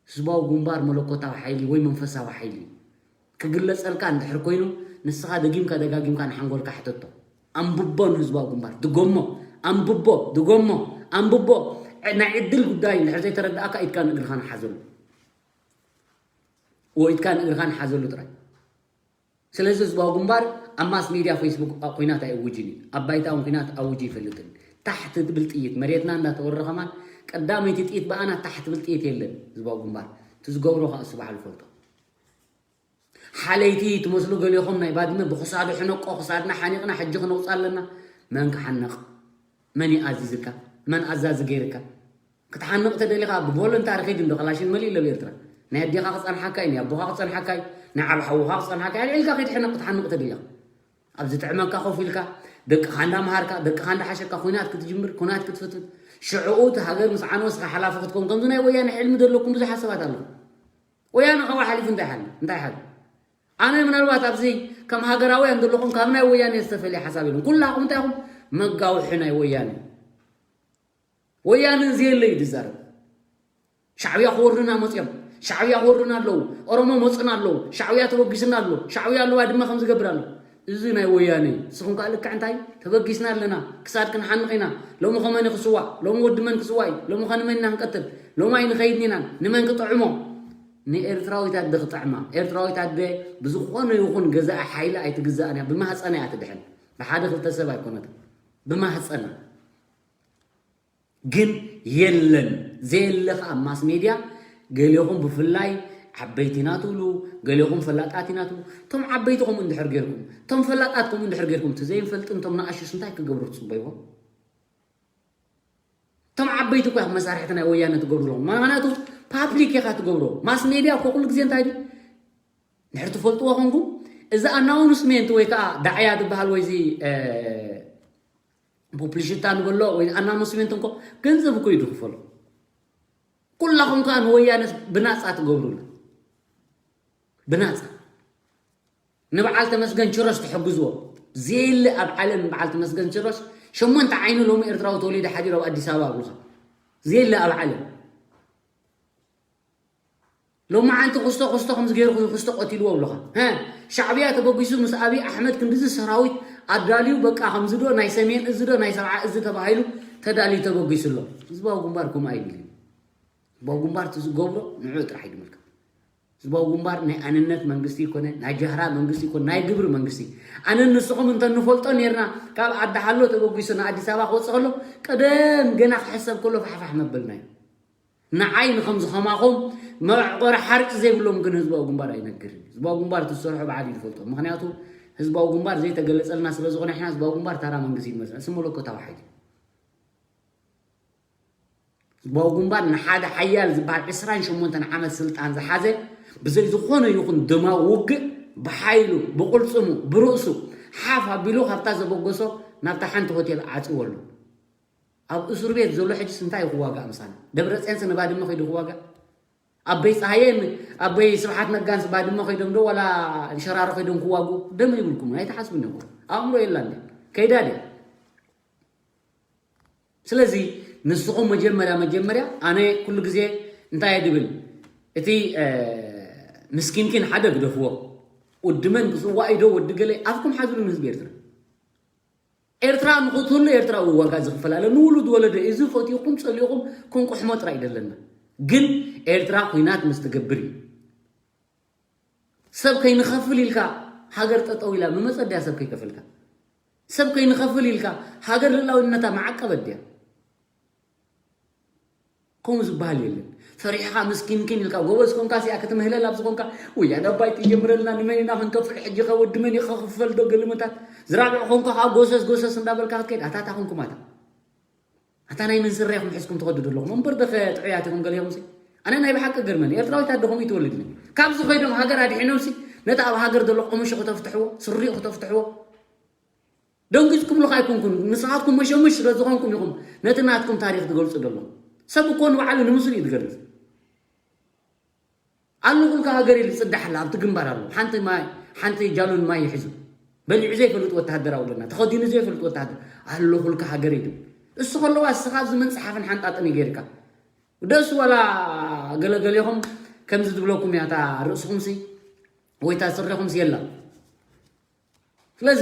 ህዝባዊ ግንባር መለኮታዊ ሓይሊ ወይ መንፈሳዊ ሓይሊ እዩ። ክግለጸልካ እንድሕር ኮይኑ፣ ንስኻ ደጊምካ ደጋጊምካ ንሓንጎልካ ሕተቶ። ኣንብቦ ንህዝባዊ ግንባር፣ ድገሞ፣ ኣንብቦ፣ ድገሞ፣ ኣንብቦ። ዕ-፣ ናይ ዕድል ጉዳይ እንድሕር ዘይተረዳእካ ኢድካን እግርኻን ሓዘሉ። ወይ ኢድካን እግርኻን ሓዘሉ ጥራይ። ስለዚ ህዝባዊ ግንባር ኣብ ማስ ሜድያ ፌስቡክ ኩናት ኣይእውጅን እዩ። ኣብ ባይታ እውን ኩናት ኣውጁ ይፈልጥን። ታሕ ትብል ጥይት፣ መሬትና እንዳተወረረ ከማን ቀዳመይቲ ጥይት ብኣና ታሕ ትብል ጥይት የለን ህዝባዊ ግንባር። እቲ ዝገብሮ ከዓ እሱ በዓል ይፈልጦ። ሓለይቲ ትመስሉ ገሊኹም ናይ ባድመ ብኽሳዱ ሕነቆ፣ ክሳድና ሓኒቕና ሕጂ ክነውፅእ ኣለና። መን ክሓነቕ? መን እዩ ኣዚዝካ? መን ኣዛዚ ገይርካ? ክትሓንቕ ተደሊኻ ብቮለንታሪ ኺድ እንዶ፣ ከላሽን መሊእ ኣሎ ኣብ ኤርትራ። ናይ ኣዴኻ ክጸንሓካ እዩ፣ ናይ ኣቦኻ ክጸንሓካ እዩ፣ ናይ ዓብ ሓውኻ ክጸንሓካ እዩ። ኣልዒልካ ኺድ ሕነቕ ክትሓንቕ ተደሊኻ። ኣብ ዝጥዕመካ ኮፍ ኢልካ፣ ደቅኻ እንዳምሃርካ፣ ደቅኻ እንዳሓሸካ፣ ኲናት ክትጅምር፣ ኲናት ክትፍትት። ሽዕኡ እቲ ሃገር ምስ ዓነወ ንስኻ ሓላፊ ክትከውን፣ ከምዚ ናይ ወያነ ሕልሚ ዘለኩም ብዙሓት ሰባት ኣለኹም። ወያነ ካብኡ ሓሊፉ እንታይ ሓሊ-፣ እንታይ ሓሊ? ኣነ ምናልባት ኣብዚ ከም ሃገራውያን ዘለኹም ካብ ናይ ወያነ ዝተፈልየ ሓሳብ የለን። ኩላኹም እንታይ ኢኹም? መጋውሒ ናይ ወያነ። ወያነ ዘየለ እዩ ዝዛረብ። ሻዕብያ ክወሩና መፅዮም፣ ሻዕብያ ክወሩና ኣለዉ፣ ኦሮሞ መፁና ኣለዉ፣ ሻዕብያ ተበጊስና ኣሎ፣ ሻዕብያ ኣለዋ ድማ ከም ዝገብር ኣሎ። እዚ ናይ ወያነ እዩ። ንስኹም ከኣ ልክዕ እንታይ ተበጊስና ኣለና፣ ክሳድ ክንሓንቕ ኢና። ሎሚ ኸመን ክስዋእ፣ ሎሚ ወዲ መን ክስዋእ እዩ፣ ሎሚ ኸንመን ኢና ክንቀትል፣ ሎሚ ኣይንኸይድን ኢና፣ ንመን ክጥዕሞ? ንኤርትራዊት ኣደ ክጥዕማ። ኤርትራዊት ኣደ ብዝኾነ ይኹን ገዛኢ ሓይሊ ኣይትግዛእን እያ፣ ብማህፀና እያ ትድሕን። ብሓደ ክልተ ሰብ ኣይኮነትን፣ ብማህፀና። ግን የለን። ዘየለ ከኣ ኣብ ማስ ሜድያ ገሌኹም ብፍላይ ዓበይቲ ኢና ትብሉ፣ ገሌኹም ፈላጣት ኢና ትብሉ። እቶም ዓበይቲ ከምኡ እንድሕር ጌርኩም፣ እቶም ፈላጣት ከምኡ እንድሕር ጌርኩም፣ እቲ ዘይንፈልጥን እቶም ንኣሽቱ እንታይ ክገብሩ ትጽበይዎም? እቶም ዓበይቲ እኮ ኢኹም መሳርሕቲ ናይ ወያነ ትገብሩ ኣለኹም። ምኽንያቱ ፓብሊክ ኢኻ ትገብሮ። ማስ ሜድያ እኮ ኩሉ ግዜ እንታይ ድዩ? እንድሕር ትፈልጥዎ ኮንኩም፣ እዚ ኣናውንስሜንት ወይ ከዓ ዳዕያ ዝበሃል ወይ እዚ፣ እ፣ ፑብሊሽታ ንበሎ ወይ ኣናውንስሜንት እንኮ ገንዘብ እኮ እዩ ዝኽፈሎ። ኩላኹም ከዓ ንወያነ ብናፃ ትገብሩና። ብናፃ። ንበዓል ተመስገን ችሮሽ ትሕግዝዎ። ዘየለ ኣብ ዓለም በዓል ተመስገን ችሮሽ ሸሞንተ ዓይኑ ሎሚ ኤርትራዊ ተወሊደ ሓዲሩ ኣብ ኣዲስ ኣበባ ኣብሉኻ። ዘየለ ኣብ ዓለም። ሎማዓንቲ ክስቶ ክስቶ ከምዚ ገይሩ ክስቶ ቀቲልዎ ኣለኻ። ሀ፣ ሻዕብያ ተበጊሱ ምስ ኣብይ ኣሕመድ ክንድዚ ሰራዊት ኣዳልዩ፣ በቃ ከምዚ ዶ ናይ ሰሜን እዚ ዶ ናይ ሰብዓ እዚ ተባሂሉ ተዳልዩ ተበጊሱ ኣሎ። ህዝባዊ ግንባር ከምኡ ኣይብል እዩ። ህዝባዊ ግንባር እቲ ዝገብሮ ንዑ ጥራሕ እዩ ዝምልከት። ህዝባዊ ግንባር ናይ ኣንነት መንግስቲ ይኮነ፣ ናይ ጃህራ መንግስቲ ይኮነ፣ ናይ ግብሪ መንግስቲ። ኣነ ንስኹም እንተ ንፈልጦ ነርና፣ ካብ ዓዲ ሓሎ ተበጊሱ ንኣዲስ ኣበባ ክወፅእ ከሎ፣ ቀደም ገና ክሕሰብ ከሎ ፋሕፋሕ መበልና እዩ። ንዓይ ንኸምዚ ኸማኹም መዕቆሪ ሓርጭ ዘይብሎም ግን ህዝባዊ ግንባር ኣይነግርን። ህዝባዊ ግንባር እቲ ዝሰርሖ ባዕሉ እዩ ዝፈልጦ። ምኽንያቱ ህዝባዊ ግንባር ዘይተገለጸልና ስለ ዝኾነ፣ ሕና ህዝባዊ ግንባር ታራ መንግስቲ እዩ ዝመስል። እሱ መለኮታዊ ሓይሊ እዩ። ህዝባዊ ግንባር ንሓደ ሓያል ዝበሃል ዕስራን ሸሞንተን ዓመት ስልጣን ዝሓዘ፣ ብዘይ ዝኾነ ይኹን ደማዊ ውግእ፣ ብሓይሉ፣ ብቕልጽሙ፣ ብርእሱ፣ ሓፍ ኣቢሉ ካብታ ዘበገሶ ናብታ ሓንቲ ሆቴል ዓጽዎ ኣሎ። ኣብ እስር ቤት ዘሎ ሕጅስ እንታይ እዩ ክዋጋእ ምሳና? ደብረጽዮንስ ንባድመ ከይዱ ክዋጋእ? ኣበይ ጸሃየን ኣበይ ስብሓት ነጋንስ ባድመ ከይዶም ዶ ዋላ ሸራሮ ከይዶም ክዋግኡ? ደም ይብልኩም፣ ኣይትሓስቡን ኢኹም። ኣእምሮ የላን ድያ? ከይዳ ድያ? ስለዚ ንስኹም መጀመርያ፣ መጀመርያ ኣነ ኩሉ ግዜ እንታይ እየ ድብል? እቲ፣ እ፣ ምስኪንኪን ሓደ ግደፍዎ። ወዲ መን ክጽዋዕ እዩ ዶ ወዲ ገለ? ኣፍኩም ሓዝሉ ንህዝቢ ኤርትራ። ኤርትራ ንኽትህሉ ኤርትራ እዩ ዋጋ ዝኽፈል ኣሎ። ንውሉድ ወለዶ እዚ ፈቲኹም ጸሊኹም ክንቁሕሞ ጥራይ ደለና። ግን ኤርትራ ኩናት ምስ ትገብር እዩ። ሰብ ከይንኸፍል ኢልካ ሃገር ጠጠው ኢላ ምመጸ ድያ ሰብ ከይከፈልካ? ሰብ ከይንኸፍል ኢልካ ሃገር ልዕላውነታ መዓቀበት ድያ? ከምኡ ዝበሃል የለን። ፈሪሕኻ ምስኪንኪን ኢልካ ጎበዝ ኮንካ ሲኣ ክትምህለል ኣብ ዝኾንካ፣ ወያነ ኣባይ ትጀምረልና፣ ንመን ኢና ክንከፍል ሕጂ? ከ ወዲ መን እዩ ክኽፈል ዶ? ግልምታት ዝራብዕ ኮንካ ከዓ ጎሰስ ጎሰስ እንዳበልካ ክትከይድ፣ ኣታ እታ ኮንኩም ኣታ። ኣታ ናይ መን ስረ ኢኹም ሒዝኩም ትኸዱ ዘለኹም? እምበር ደኸ ጥዑያት ኢኹም ገሊኹም ሲ። ኣነ ናይ ብሓቂ ገርመኒ። ኤርትራዊት ኣደ ከምኡ ይትወልድኒ። ካብዚ ከይዶም ሃገር ኣድሒኖም ሲ፣ ነቲ ኣብ ሃገር ዘሎ ቆምሾ ክተፍትሕዎ፣ ስሪኡ ክተፍትሕዎ። ደንጊጽኩም ለኻ ኣይኮንኩን። ንስኻትኩም መሸምሽ ስለ ዝኾንኩም ኢኹም ነቲ ናትኩም ታሪኽ ትገልጹ ዘለኹም። ሰብ እኮ ንባዕሉ ንምስሉ እዩ ዝገልጽ። ኣለኹልካ ሃገር ኢሉ ይጽዳሕ ኣሎ፣ ኣብቲ ግንባር ኣሎ። ሓንቲ ማይ፣ ሓንቲ ጃሎን ማይ ይሕዙ። በሊዑ ዘይፈልጥ ወተሃደር ኣለና፣ ተኸዲኑ ዘይፈልጥ ወተሃደር። ኣለኹልካ ሃገር ኢሉ። እሱ ከለዋ እስኻ ኣብዚ መንጽሓፍን ሓንጣጥን እዩ ገይርካ። ደስ ዋላ ገለገሌኹም ከምዚ ዝብለኩም እያ እታ ርእስኹምሲ ወይ እታ ስረኹምሲ የላ። ስለዚ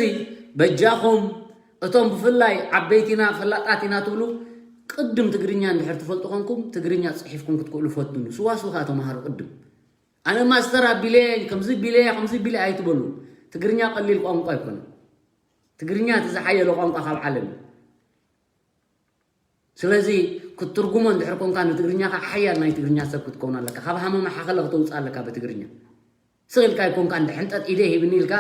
በጃኹም እቶም ብፍላይ ዓበይቲና ፈላጣት ኢና ትብሉ ቅድም ትግርኛ እንድሕር ትፈልጡ ኮንኩም ትግርኛ ጽሒፍኩም ክትክእሉ ፈትኑ። ስዋስው ከኣ ተምሃሩ ቅድም። ኣነ ማስተር ኣቢለ ከምዚ ቢለ ከምዚ ቢለ ኣይትበሉ። ትግርኛ ቀሊል ቋንቋ ኣይኮነን። ትግርኛ እቲ ዝሓየለ ቋንቋ ካብ ዓለም እዩ። ስለዚ ክትትርጉሞ እንድሕር ኮንካ ንትግርኛ ከዓ ሓያል ናይ ትግርኛ ሰብ ክትከውን ኣለካ። ካብ ሃመማ ሓኸለ ክተውፅእ ኣለካ ብትግርኛ። ስቕ ኢልካ ኣይኮንካ እንደ ሕንጠጥ ኢደ ሂብኒ ኢልካ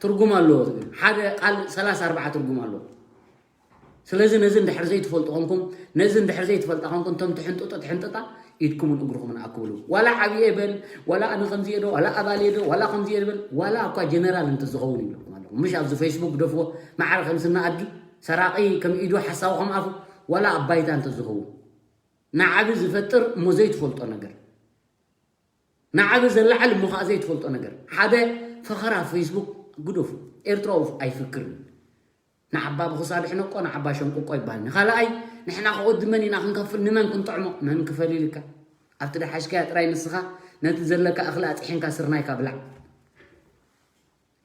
ትርጉም ኣለዎ። ትግርኛ ሓደ ቃል ሰላሳ ኣርባዓ ትርጉም ኣለዎ። ስለዚ ነዚ እንድሕር ዘይትፈልጡ ኮንኩም፣ ነዚ እንድሕር ዘይትፈልጣ ኮንኩም፣ እቶም ትሕንጥጡ ትሕንጥጣ ኢድኩምን እግርኹምን ኣክብሉ። ዋላ ዓብየ በል፣ ዋላ ኣነ ከምዚ እየ ዶ፣ ዋላ ኣባል እየ ዶ፣ ዋላ ከምዚ እየ በል፣ ዋላ እኳ ጀነራል እንተዝኸውን ይብለኩም ኣለኹ። ምሽ ኣብዚ ፌስቡክ ግደፍዎ፣ ማዕረ ከም ስና ኣድጊ፣ ሰራቒ ከም ኢዱ፣ ሓሳዊ ከም ኣፉ፣ ዋላ ኣብ ባይታ እንተዝኸውን። ንዓቢ ዝፈጥር እሞ ዘይትፈልጦ ነገር፣ ንዓቢ ዘለዓል እሞ ኸዓ ዘይትፈልጦ ነገር። ሓደ ፈኸራ ፌስቡክ ግደፉ። ኤርትራዊ ኣይፍክርን። ንዓባ ብኽሳዱ ሕነቆ፣ ንዓባ ሸንቁቆ ይበሃል። ንኻልኣይ፣ ንሕና ከወዲ መን ኢና ክንከፍል፣ ንመን ክንጥዕሞ? መን ክፈል ኢልካ? ኣብቲ ደሓሽካያ ጥራይ ንስኻ ነቲ ዘለካ እኽሊ ኣጥሒንካ ስርናይካ ብላዕ።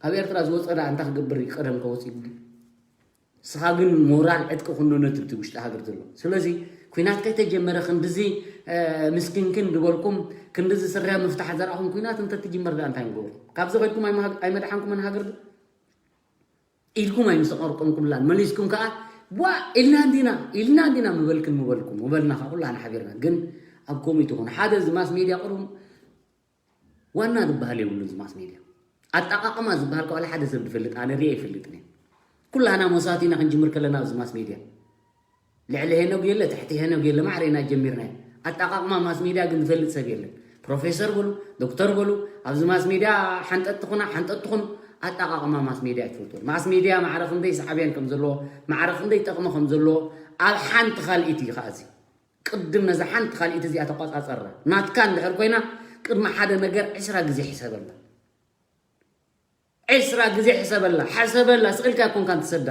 ካብ ኤርትራ ዝወፀ ደኣ እንታይ ክገብር እዩ? ቀደም ከወፅእ ይብል። ንስኻ ግን ሞራል ዕጥቂ ኩኖ ነቲ እቲ ውሽጢ ሃገር ዘሎ። ስለዚ ኩናት ከይተጀመረ ክንድዚ ምስኪንክን ዝበልኩም ክንድዚ ስርያ ምፍታሕ ዘርኣኹም ኩናት እንተትጅመር ደኣ እንታይ ንገብሩ? ካብዚ ከድኩም ኣይመሃግ- ኣይመድሓንኩምን ሃገር ኢልኩም ኣይምሰቐርቆምኩምላን መሊስኩም ከዓ ዋ ኢልና እንዲና ኢልና እንዲና ምበልክን ምበልኩም ምበልና ከዓ ኩላና ሓቢርና ግን ኣብ ኮሚቲ ኹን ሓደ እዚ ማስ ሜድያ ቅሩም ዋና ዝበሃል የብሉን እዚ ማስ ሜድያ። ኣጠቃቅማ ዝበሃል ከዋላ ሓደ ሰብ ዝፈልጥ ኣነ ሪኤ ይፈልጥን እየ። ኩላና መሳቲና ክንጅምር ከለና ኣብዚ ማስ ሜድያ ልዕሊ ሄኖግ የለ ትሕቲ ሄኖግ የለ ማዕረና ጀሚርና እዩ። ኣጠቃቅማ ማስ ሜድያ ግን ዝፈልጥ ሰብ የለን። ፕሮፌሰር በሉ ዶክተር በሉ ኣብዚ ማስ ሜድያ ሓንጠጥ ትኹና ሓንጠጥ ትኹኑ ኣጠቃቅማ ማስ ሜድያ ትፈልጡ። ማስ ሜድያ ማዕረ ክንደይ ሳዕብያን ከም ዘለዎ ማዕረ ክንደይ ጠቅሚ ከም ዘለዎ ኣብ ሓንቲ ካልኢት እዩ ከኣዚ ቅድም ነዛ ሓንቲ ካልኢት እዚኣ ተቋጻጸራ ናትካ እንድሕር ኮይና ቅድሚ ሓደ ነገር ዕስራ ግዜ ሕሰበላ ዕስራ ግዜ ሕሰበላ ሓሰበላ ስቕልካ ኣይኮንካን ትሰዳ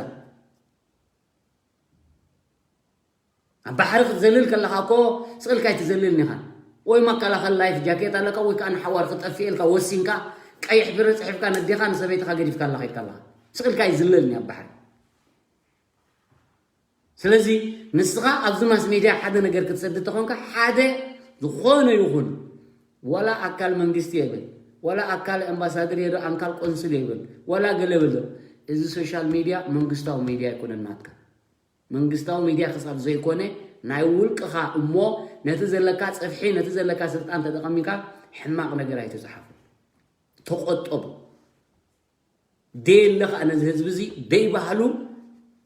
ኣብ ባሕሪ ክትዘልል ከለኻ እኮ ስቕልካ ኣይትዘልልን ኢኻ ወይ መከላኸል ላይፍ ጃኬት ኣለካ ወይ ከዓ ንሓዋር ክጠፍኤልካ ወሲንካ ቀይሕ ብረ ፅሒፍካ ነዴኻ ንሰበይትኻ ገዲፍካ ኣለኻ ኢልካ ኣለኻ ስቕልካ ኣይዝለልን ኣብ ባሕሪ ስለዚ ንስኻ ኣብዚ ማስ ሜድያ ሓደ ነገር ክትሰድ ተኾንካ ሓደ ዝኾነ ይኹን ዋላ ኣካል መንግስቲ የብል ዋላ ኣካል ኣምባሳደር የዶ ኣንካል ቆንስል የብል ዋላ ገለ በሎ እዚ ሶሻል ሜድያ መንግስታዊ ሜድያ ኣይኮነን ናትካ መንግስታዊ ሜድያ ክሳብ ዘይኮነ ናይ ውልቅኻ እሞ ነቲ ዘለካ ፀፍሒ ነቲ ዘለካ ስልጣን ተጠቐሚካ ሕማቕ ነገር ኣይተፅሓፉ ተቆጠቡ ደየለ ከዓ ነዚ ህዝቢ እዚ ደይ ባህሉ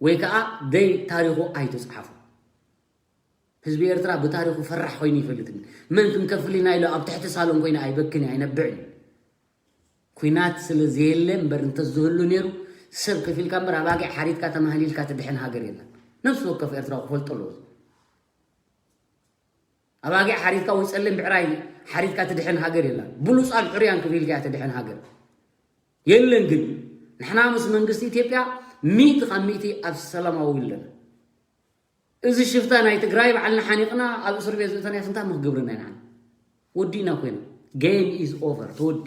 ወይ ከዓ ደይ ታሪኹ ኣይትፅሓፉ ህዝቢ ኤርትራ ብታሪኹ ፈራሕ ኮይኑ ይፈልጥ መን ክንከፍል ኢና ኢሉ ኣብ ትሕቲ ሳሎን ኮይኑ ኣይበክን ኣይነብዕን ኩናት ስለ ዘየለ እምበር እንተዝህሉ ነይሩ ሰብ ከፊልካ እምበር ኣባጊዕ ሓሪድካ ተማህሊልካ ትድሕን ሃገር የለን ነፍሲ ወከፍ ኤርትራዊ ክፈልጦ ኣለዎ ኣባጊዕ ሓሪድካ ወይ ጸሊም ብዕራይ ሓሪድካ ትድሕን ሃገር የላን። ብሉጻን ሕሩያን ክብል ኢልካ ትድሕን ሃገር የለን። ግን ንሕና ምስ መንግስቲ ኢትዮጵያ ሚእቲ ካብ ሚእቲ ኣብ ሰላማዊ ኣለና። እዚ ሽፍታ ናይ ትግራይ ባዕልና ሓኒቕና ኣብ እስር ቤት ዘእተናዮ እንታይ ምክገብረና ኢና? ወዲእና ኮይና game is over ተወዲ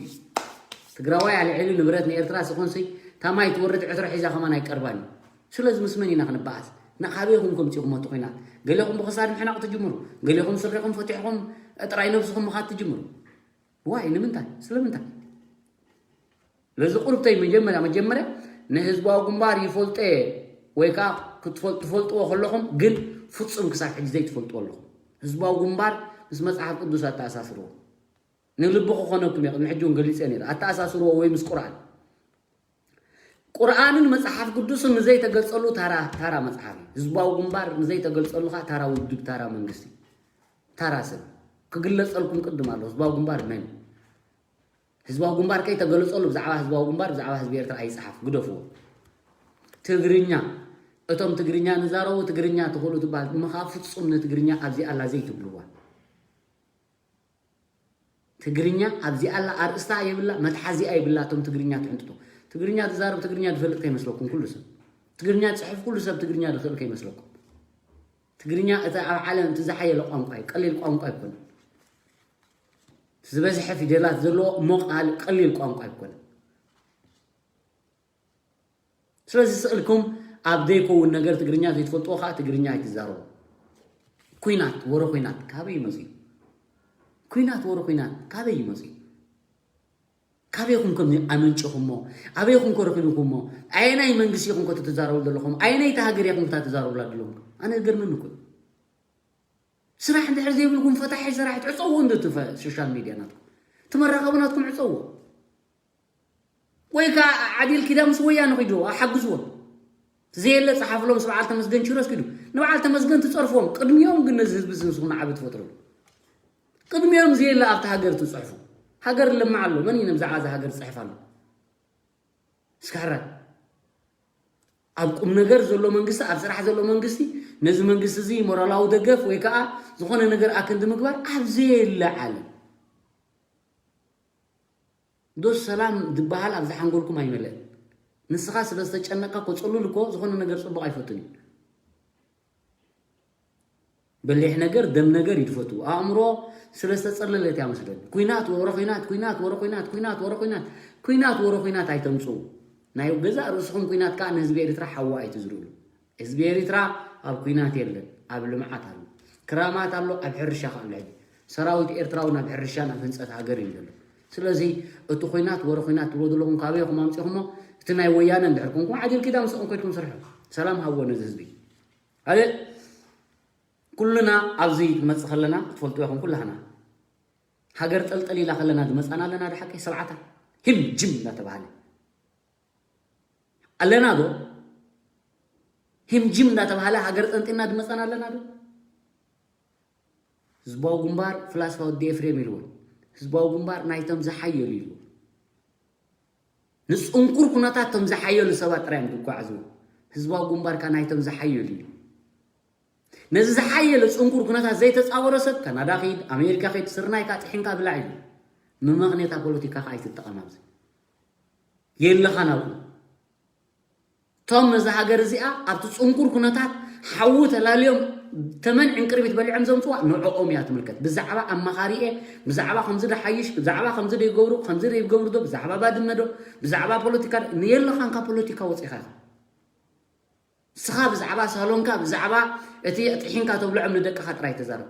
ትግራዋይ ኣልዒሉ ንብረት ንኤርትራ ስኾንሲ ታማይ ትወርድ ዕትሮ ሒዛ ከማን ኣይቀርባን እዩ። ስለዚ ምስ መን ኢና ክንበኣስ? ንካበይኹም ከምፂኹም እቲ ኹናት? ገሌኹም ብኽሳድ ምሕናቕ ትጅምሩ፣ ገሌኹም ስሪኹም ፈቲሕኹም ጥራይ ነብስኹም ምኻድ ትጅምሩ። ዋይ ንምንታይ? ስለምንታይ? ለዚ ቁርብተይ መጀመርያ መጀመርያ ንህዝባዊ ግንባር ይፈልጦ ወይ ከዓ ክትፈል- ትፈልጥዎ ከለኹም ግን ፍጹም ክሳብ ሕጂ ዘይትፈልጥዎ ኣለኹም። ህዝባዊ ግንባር ምስ መጽሓፍ ቅዱስ ኣተኣሳስርዎ። ንልቢ ክኾነኩም እየ፣ ቅድሚ ሕጂ እውን ገሊጸ ነይረ። ኣተኣሳስርዎ ወይ ምስ ቁርኣን። ቁርኣንን መጽሓፍ ቅዱስን ንዘይተገልጸሉ ታራ ታራ መጽሓፍ እዩ። ህዝባዊ ግንባር ንዘይተገልጸሉ ከዓ ታራ ውድብ፣ ታራ መንግስቲ፣ ታራ ሰብ። ክግለጸልኩም ቅድም ኣሎ። ህዝባዊ ግንባር መን? ህዝባዊ ግንባር ከይተገለጸሉ ብዛዕባ ህዝባዊ ግንባር ብዛዕባ ህዝቢ ኤርትራ ኣይጸሓፍ፣ ግደፍዎ። ትግርኛ፣ እቶም ትግርኛ ንዛረቡ ትግርኛ ትኽእሉ ትበሃል። እሞ ከዓ ፍጹም ንትግርኛ ኣብዚኣ ኣላ ዘይትብልዋ። ትግርኛ ኣብዚኣ ኣላ ኣርእስታ የብላ፣ መትሓዚኣ የብላ። እቶም ትግርኛ ትሕንጥጡ። ትግርኛ ትዛረብ ትግርኛ ዝፈልጥ ከይመስለኩም ኩሉ ሰብ። ትግርኛ ዝጽሕፍ ኩሉ ሰብ ትግርኛ ዝኽእል ከይመስለኩም። ትግርኛ እቲ ኣብ ዓለም እቲ ዝሓየለ ቋንቋ እዩ፣ ቀሊል ቋንቋ ኣይኮነን። ዝበዝሐ ፊደላት ዘለዎ እሞ ቃል ቀሊል ቋንቋ ኣይኮነን። ስለዚ ስቕ ኢልኩም ኣብ ዘይከውን ነገር ትግርኛ ዘይትፈልጥዎ ከዓ ትግርኛ ኣይትዛረቡ። ኩናት ወረ ኩናት ካበይ ይመፅእ? ኩናት ወረ ኩናት ካበይ ይመፅእ? ካበይኹም ከም ኣመንጭኹሞ? ኣበይኹም ከረኺብኩሞ? ኣየናይ መንግስቲ ኢኹም ከ ትዛረቡ ዘለኹም? ኣየነይቲ ሃገር ኢኹም ከ ትዛረቡላ ዘለኹም? ኣነ ገርመኒ እኮ ስራሕ እንድሕር ዘይብልኩም ፈታሒ ስራሕ ትዕፀዎ እንዶ እቲ ፈ- ሶሻል ሚድያ ናትኩም ትመራኸቡ ናትኩም ዕፀዎ ወይ ከዓ ዓዲል ኪዳ ምስ ወያነ ኪዱ ሓግዝዎም ዘየለ ፀሓፍሎም ምስ በዓል ተመስገን ኪሮስ ኪዱ ንበዓል ተመስገን ትፀርፍዎም ቅድሚኦም ግን ነዚ ህዝቢ ዝንስኹና ዓቢ ትፈጥሩ ቅድሚኦም ዘየለ ኣብቲ ሃገር ትፅሕፉ ሃገር ልምዓ ኣሎ መን እዩ ነብዛዕባ እዚ ሃገር ዝፅሕፍ ኣሎ እስካሕራይ ኣብ ቁም ነገር ዘሎ መንግስቲ ኣብ ስራሕ ዘሎ መንግስቲ ነዚ መንግስቲ እዚ ሞራላዊ ደገፍ ወይ ከዓ ዝኾነ ነገር ኣክንዲ ምግባር ኣብ ዘየለ ዓለም ዶ ሰላም ዝበሃል ኣብ ዝሓንጎልኩም ኣይመለእን ንስኻ ስለ ዝተጨነቅካ ኮፀሉል እኮ ዝኾነ ነገር ፅቡቅ ኣይፈቱን እዩ በሊሕ ነገር ደም ነገር ይድፈቱ ኣእምሮ ስለ ዝተፀለለት እያ መስለኒ ኩናት ወረ ኩናት ኩናት ወረ ኩናት ኩናት ወረ ኩናት ኩናት ወረ ኩናት ኣይተምፅኡ። ናይ ገዛእ ርእስኹም ኩናት ከዓ ንህዝቢ ኤርትራ ሓዊ ኣይትዝርኡሉ። ህዝቢ ኤርትራ ኣብ ኩናት የለን፣ ኣብ ልምዓት ኣሎ። ክራማት ኣሎ፣ ኣብ ሕርሻ ከዓ ኣሎ። ሕጂ ሰራዊት ኤርትራ እውን ኣብ ሕርሻን ኣብ ህንፀት ሃገር እዩ ዘሎ። ስለዚ እቲ ኩናት ወረ ኩናት ትብሎ ዘለኹም ካበይ ኢኹም ኣምፂኹሞ? እቲ ናይ ወያነ እንድሕር ኮንኩም ዓዲል ኪዳን ምስኦም ከድኩም ስርሑ። ሰላም ሃብዎ ነዚ ህዝቢ። ካልእ ኩልና ኣብዚ ክንመፅእ ከለና ክትፈልጡ ኢኹም ኩላህና። ሃገር ጠልጠል ኢላ ከለና ዝመፃና ኣለና ዶ ሓቀይ? ሰብዓታ ሂምጅም እንዳተባሃለ ኣለና ዶ? ሂምጅም እንዳተባሃለ ሃገር ጠንጢና ዝመፃና ኣለና ዶ? ህዝባዊ ግንባር ፍላስፋ ወዲ ኤፍሬም ኢልዎ። ህዝባዊ ግንባር ናይቶም ዝሓየሉ ኢልዎ። ንፅንኩር ኩነታት ቶም ዝሓየሉ ሰባት ጥራይ እዮም ዝጓዓዙ። ህዝባዊ ግንባር ከ ናይቶም ዝሓየሉ እዩ። ነዚ ዝሓየለ ፅንኩር ኩነታት ዘይተፃወረ ሰብ ካናዳ ኺድ፣ ኣሜሪካ ኺድ፣ ስርናይካ ጥሒንካ ብላዕ እዩ። መመኽኔታ ፖለቲካ ከዓ ኣይትጠቐም ኣብዚ። የለኻን ኣብኡ። እቶም ነዛ ሃገር እዚኣ ኣብቲ ፅንኩር ኩነታት ሓዊ ተላልዮም ተመን ዕንቅርቢት በሊዖም ዘምፅዋ ንዕኦም እያ ትምልከት። ብዛዕባ ኣማኻሪኤ፣ ብዛዕባ ከምዚ ዶ ሓይሽ፣ ብዛዕባ ከምዚ ዶ ይገብሩ፣ ከምዚ ዶ ይገብሩ ዶ፣ ብዛዕባ ባድመ ዶ፣ ብዛዕባ ፖለቲካ ዶ፣ የለኻን ካብ ፖለቲካ ወፂኻ ኢኻ። ንስኻ ብዛዕባ ሳሎንካ፣ ብዛዕባ እቲ ጥሒንካ ተብልዖም ንደቅኻ ጥራይ ተዛረብ።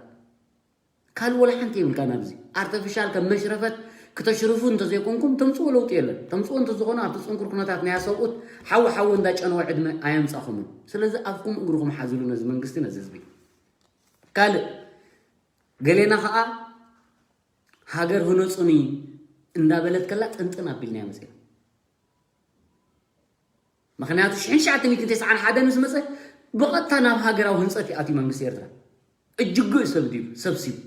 ካልእ ወላ ሓንቲ የብልካን ኣብዚ። ኣርተፊሻል ከም መሽረፈት ክተሽርፉ እንተዘይኮንኩም ተምፅዎ ለውጢ የለን። ተምፅዎ እንተዝኾነ ኣብቲ ፅንኩር ኩነታት ናይ ሰብኡት ሓዊ ሓዊ እንዳጨነወ ዕድመ ኣየምፃኹምን። ስለዚ ኣፍኩም እግርኹም ሓዝሉ ነዚ መንግስቲ ነዚ ህዝቢ። ካልእ ገሌና ከዓ ሃገር ህነፁኒ እንዳበለት ከላ ጥንጥን ኣቢልናያ መፅና። ምኽንያቱ ሽሕን ትሽዓተ ሚእትን ተስዓን ሓደን ምስ መፀ ብቐጥታ ናብ ሃገራዊ ህንፀት ይኣትዩ መንግስቲ ኤርትራ። እጅግእ ሰብ ድዩ ሰብሲቡ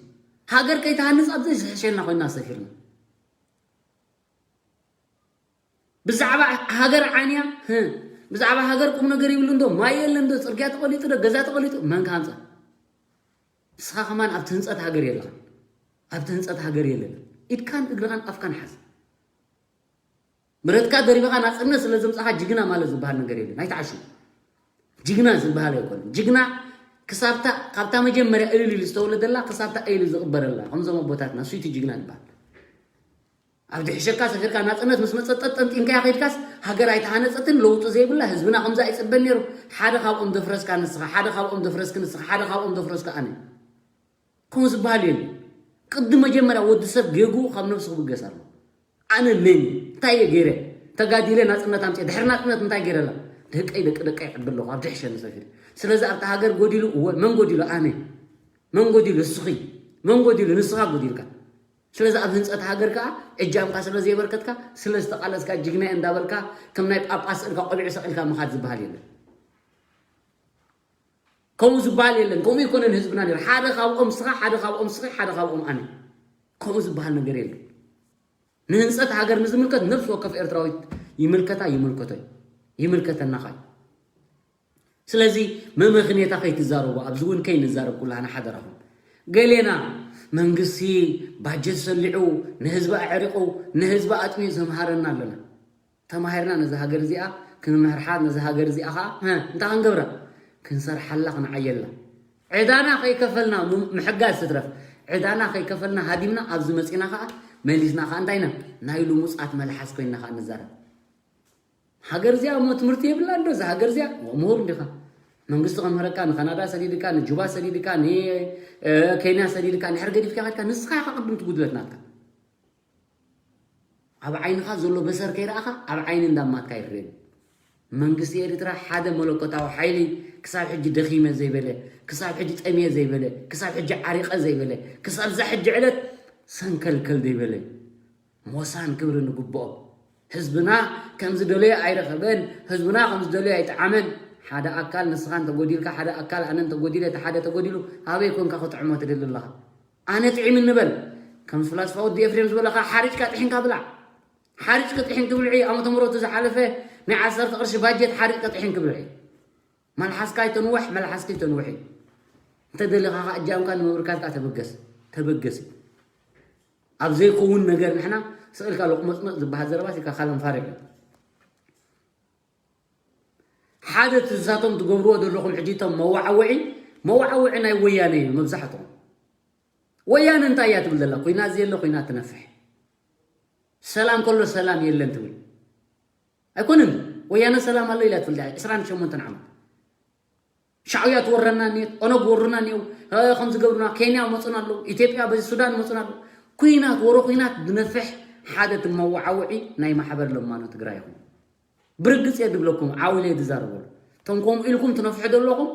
ሃገር ከይትሃንፅ ኣብዚ ዝሕሸና ኮይና ሰፊርና። ብዛዕባ ሃገር ዓንያ፣ ህ፣ ብዛዕባ ሃገር ቁም ነገር ይብሉ እንዶ፣ ማይ የለ እንዶ፣ ፅርግያ ተቐሊጡ ዶ፣ ገዛ ተቐሊጡ፣ መን ክሃንፃ? ንስኻ ከማን ኣብቲ ህንፀት ሃገር የለኻን። ኣብቲ ህንፀት ሃገር የለን። ኢድካን እግርኻን ኣፍካን ሓዝ። ብረትካ ደሪብኻ ናፅነት ስለ ዘምፃኻ ጅግና ማለት ዝበሃል ነገር የለን። ኣይትዓሹ። ጅግና ዝበሃል ኣይኮነን። ጅግና ክሳብታ፣ ካብታ መጀመርያ እልል ኢሉ ዝተወለደላ ክሳብታ ኢሉ ዝቕበረላ፣ ከምዞም ኣቦታትና፣ እሱ እቲ ጅግና ዝበሃል። ኣብ ድሕሸካ ሰፊርካ ናፅነት ምስ መፀ ጠጠንጢንካያ ከይድካስ ሃገር ኣይተሃነፀትን፣ ለውጢ ዘይብላ፣ ህዝብና ከምዚ ኣይፅበን ነይሩ። ሓደ ካብኦም ደፍረስካ ንስኻ፣ ሓደ ካብኦም ደፍረስክ ንስኻ፣ ሓደ ካብኦም ደፍረስካ ኣነ። ከምኡ ዝበሃል የለን። ቅዲ መጀመርያ ወዲ ሰብ ጌግኡ ካብ ነብሱ ክብገስ ኣሎ። ኣነ መን እየ? እንታይ እየ ገይረ? ተጋዲለ ናፅነት ኣምፅኤ። ድሕሪ ናፅነት እንታይ ገይረ ኣላ? ደቀይ ደቂ ደቀይ ይዕቢ ኣለኹ። ኣብ ድሕሸ ንሰፊር። ስለዚ ኣብቲ ሃገር ጎዲሉ፣ እወ፣ መን ጎዲሉ? ኣነ። መን ጎዲሉ? እስኺ። መን ጎዲሉ? ንስኻ ጎዲልካ። ስለዚ ኣብ ህንፀት ሃገር ከዓ እጃምካ ስለ ዘየበርከትካ፣ ስለ ዝተቓለስካ፣ ጅግና እየ እንዳበልካ፣ ከም ናይ ጳጳስ ስእልካ ቆቢዕ ሰቒልካ ምኻድ ዝበሃል የለን። ከምኡ ዝበሃል የለን። ከምኡ ይኮነን ህዝብና ነይሩ። ሓደ ካብኦም ስኻ፣ ሓደ ካብኦም ስኺ፣ ሓደ ካብኦም ኣነ። ከምኡ ዝበሃል ነገር የለን። ንህንፀት ሃገር ንዝምልከት ነፍሲ ወከፍ ኤርትራዊት ይምልከታ፣ ይምልከቶ እዩ። ይምልከተና ኸኣ እዩ። ስለዚ መመኽኔታ ከይትዛረቡ፣ ኣብዚ እውን ከይንዛረብ ኩላህና ሓደራኹም። ገሌና መንግስቲ ባጀት ሰሊዑ፣ ንህዝቢ ኣዕሪቑ፣ ንህዝቢ ኣጥሚዩ ዘምሃረና ኣለና። ተማሂርና ነዛ ሃገር እዚኣ ክንምሕርሓ፣ ነዛ ሃገር እዚኣ ኸዓ፣ ሀ፣ እንታይ ክንገብራ? ክንሰርሓላ፣ ክንዓየላ። ዕዳና ከይከፈልና ም-፣ ምሕጋዝ ትትረፍ። ዕዳና ከይከፈልና ሃዲምና ኣብዚ መጺና ኸዓ፣ መሊስና ኸዓ እንታይ ኢና? ናይ ልሙጻት መልሓስ ኮይንና ኸዓ ንዛረብ። ሃገር እዚኣ እሞ ትምህርቲ የብላ እንዶ፣ እዛ ሃገር እዚኣ ምሁር እንዲኻ። መንግስቲ ከምህረካ፣ ንካናዳ ሰዲድካ፣ ንጁባ ሰዲድካ፣ ን-፣ እ፣ ኬንያ ሰዲድካ፣ እንድሕር ገዲፍካ ከድካ፣ ንስኻ ኢኻ ቅድም ትጉድለት ናትካ። ኣብ ዓይንኻ ዘሎ በሰር ከይረኣኻ፣ ኣብ ዓይኒ እንዳማትካ ይረኣዩ። መንግስቲ ኤርትራ ሓደ መለኮታዊ ሓይሊ ክሳብ ሕጂ ደኺመ ዘይበለ፣ ክሳብ ሕጂ ጠምየ ዘይበለ፣ ክሳብ ሕጂ ዓሪቐ ዘይበለ፣ ክሳብ እዛ ሕጂ ዕለት ሰንከልከል ዘይበለ። ሞሳን ክብርን ይግብኦ። ህዝብና ከም ዝደለዮ ኣይረኸበን፣ ህዝብና ከም ዝደለዮ ኣይጠዓመን። ሓደ ኣካል ንስኻ እንተጎዲልካ፣ ሓደ ኣካል ኣነ እንተጎዲለ፣ እቲ ሓደ ተጎዲሉ፣ ኣበይ ኮንካ ክጥዕሞ ትደሊ ኣለኻ? ኣነ ጥዒም እንበል። ከም ፍላስፋ ወዲ ኤፍሬም ዝበለኻ ሓሪጭካ ጥሒንካ ብላዕ። ሓሪጭ ክጥሒን ክብልዒ፣ ዓመተ ምሕረቱ ዝሓለፈ ናይ ዓሰርተ ቅርሺ ባጀት ሓሪጭ ክጥሒን ክብልዒ። መልሓስካ ይተንወሕ፣ መልሓስኪ ይተንወሒ። እንተ ደሊኻ ኸዓ እጃምካ ንምብርካት ከኣ ተበገስ፣ ተበገሲ። ኣብ ዘይከውን ነገር ንሕና ስቕ ኢልካ ሎቕመጽመጽ ዝበሃል ዘረባ ኢልካ ካለም ፋሪቕ እዩ። ሓደ እቲ ንሳቶም ትገብርዎ ዘለኹም ሕጂ እቶም መወዓውዒ፣ መወዓውዒ ናይ ወያነ እዩ መብዛሕትኦም። ወያነ እንታይ እያ ትብል ዘላ? ኩናት ዘየለ ኩናት ትነፍሕ። ሰላም ከሎ ሰላም የለን ትብል ኣይኮነን። ወያነ ሰላም ኣሎ ኢላ ትብል ዕስራን ሸሞንተን ዓመት። ሻዕብያ ትወረና እኒት፣ ኦነግ ወሩና እኒው፣ ከም ዝገብሩና፣ ኬንያ መፁና ኣለዉ፣ ኢትዮጵያ በዚ ሱዳን መፁና ኣለዉ። ኩናት ወረ ኩናት ዝነፍሕ ሓደ እቲ መዋዓውዒ ናይ ማሕበር ለማኖ ትግራይ ይኹን። ብርግፅ እየ ዝብለኩም፣ ዓው ኢለ ዝዛረበሉ። እቶም ከምኡ ኢልኩም ትነፍሑ ዘለኹም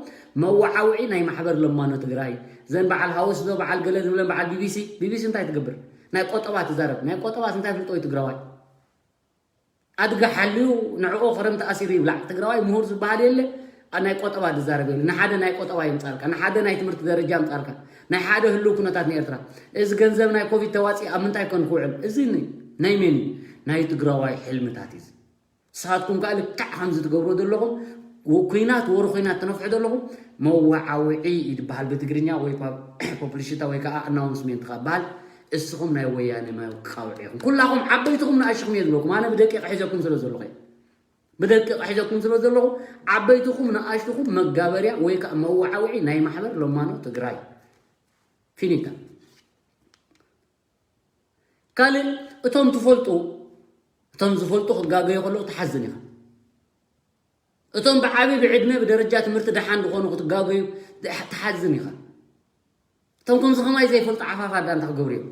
መዋዓውዒ ናይ ማሕበር ለማኖ ትግራይ፣ ዘን በዓል ሃወስ ዶ በዓል ገለ ዝብለን በዓል ቢቢሲ፣ ቢቢሲ እንታይ ትገብር? ናይ ቆጠባ ትዛረብ። ናይ ቆጠባ እንታይ ፍልጦ እዩ ትግራዋይ? ኣድጊ ሓልዩ ንዕኡ ክረምቲ ኣሲሩ ይብላዕ። ትግራዋይ ምሁር ዝበሃል የለ። ኣ- ናይ ቆጠባ ዝዛረብ የለ። ንሓደ ናይ ቆጠባ ይምፃልካ፣ ንሓደ ናይ ትምህርቲ ደረጃ ይምፃልካ፣ ናይ ሓደ ህልው ኩነታት ንኤርትራ። እዚ ገንዘብ ናይ ኮቪድ ተዋፂ ኣብ ምንታይ ኮን ክውዕል? እዚ ን- ናይ መን እዩ? ናይ ትግራዋይ ሕልምታት እዩ። ንስኻትኩም ከዓ ልክዕ ከምዚ ትገብሮ ዘለኹም ኩናት ወረ ኩናት ትነፍሑ ዘለኹም መዋዓውዒ ይድበሃል ብትግርኛ ወይ ፓ- ፖፕሊሽታ ወይ ከዓ ኣናውንስሜንት ካብ በሃል እስኹም ናይ ወያነ መቃውዒ ኢኹም። ኩላኹም ዓበይትኹም ንኣሽኹም እየ ዝብለኩም። ኣነ ብደቂቕ ሒዘኩም ስለ ዘለኹ እየ። ብደቂቕ ሒዘኩም ስለ ዘለኹ ዓበይትኹም ንኣሽትኹም መጋበርያ ወይ ከዓ መዋዓውዒ ናይ ማሕበር ለማኖ ትግራይ ፊኒታ። ካልእ እቶም ትፈልጡ እቶም ዝፈልጡ ክጋገዩ ከለዉ ትሓዝን ኢኻ። እቶም ብዓቢ ብዕድመ ብደረጃ ትምህርቲ ደሓን ዝኾኑ ክትጋገዩ ትሓዝን ኢኻ። እቶም ከምዚ ከማይ ዘይፈልጡ ዓፋፋ ዳ እንታይ ክገብሩ እዮም?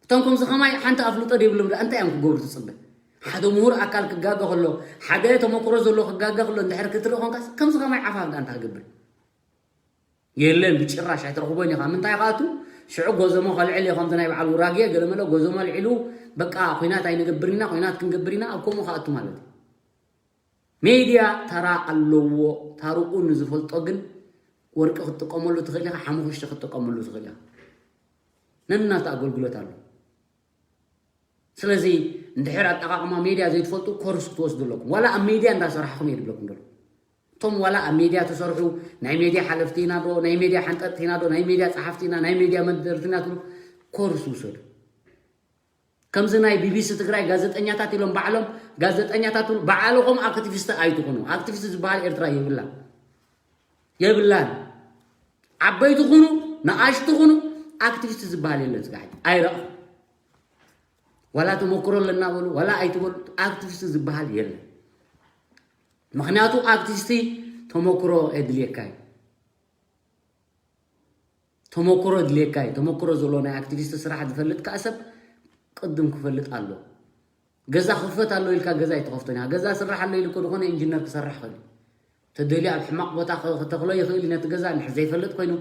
እቶም ከምዚ ከማይ ሓንቲ ኣፍልጦ ዘይብሎም ዳ እንታይ እዮም ክገብሩ ትፅበ? ሓደ ምሁር ኣካል ክጋገ ከሎ ሓደ ተመክሮ ዘሎ ክጋገ ከሎ እንድሕር ክትርኢ ኮንካስ ከምዚ ከማይ ዓፋፍ ዳ እንታይ ክገብር? የለን ብጭራሽ ኣይትረኽቦን ኢኻ። ምንታይ ከኣቱ ሽዑ ጎዞሞ ከልዕል እየ ከምዚ ናይ በዓል ውራጌ ገለመለ ጎዞሞ ኣልዒሉ በቃ ኩናት ኣይንገብር ኢና ኩናት ክንገብር ኢና ኣብ ከምኡ ከኣቱ ማለት እዩ። ሜድያ ተራ ኣለዎ። ታርኡ ንዝፈልጦ ግን ወርቂ ክትጥቀመሉ ትኽእል ኢኻ፣ ሓሙኽሽቲ ክትጥቀመሉ ትኽእል ኢኻ። ነናቱ ኣገልግሎት ኣሎ። ስለዚ እንድሕር ኣጠቓቕማ ሜድያ ዘይትፈልጡ ኮርስ ክትወስዱ ኣለኩም። ዋላ ኣብ ሜድያ እንዳሰራሕኹም እየ ዝብለኩም ዘሎ። እቶም ዋላ ኣብ ሜድያ ትሰርሑ ናይ ሜድያ ሓለፍቲ ኢና ዶ ናይ ሜድያ ሓንጠጥቲ ኢና ዶ ናይ ሜድያ ጸሓፍቲ ኢና ናይ ሜድያ መደርትና ትብሉ ኮርስ ውሰዱ። ከምዚ ናይ ቢቢሲ ትግራይ ጋዜጠኛታት ኢሎም ባዕሎም ጋዜጠኛታት ትብሉ ባዕልኹም ኣክቲቪስት ኣይትኹኑ። ኣክቲቪስት ዝበሃል ኤርትራ የብላ የብላን። ዓበይቲ ኩኑ ንኣሽቱ ኩኑ ኣክቲቪስት ዝበሃል የለን። ስጋሕ ኣይረእኹ ዋላ ተመክሮ ኣለና በሉ ዋላ ኣይትበሉ ኣክቲቪስት ዝበሃል የለን። ምክንያቱ ኣክቲቪስቲ ተመክሮ የድልየካ እዩ። ተመክሮ የድልየካ እዩ። ተመክሮ ዘለዎ ናይ ኣክቲቪስት ስራሕ ዝፈልጥ ከዓ ሰብ ቅድም ክፈልጥ ኣሎ። ገዛ ክኽፈት ኣሎ ኢልካ ገዛ ኣይትኸፍቶን ኢኻ። ገዛ ስራሕ ኣሎ ኢሉ እኮ ዝኾነ ኢንጂነር ክሰርሕ ይኽእል እዩ። ተደልዩ ኣብ ሕማቕ ቦታ ክተኽሎ ይኽእል እዩ ነቲ ገዛ እንድሕር ዘይፈልጥ ኮይኑ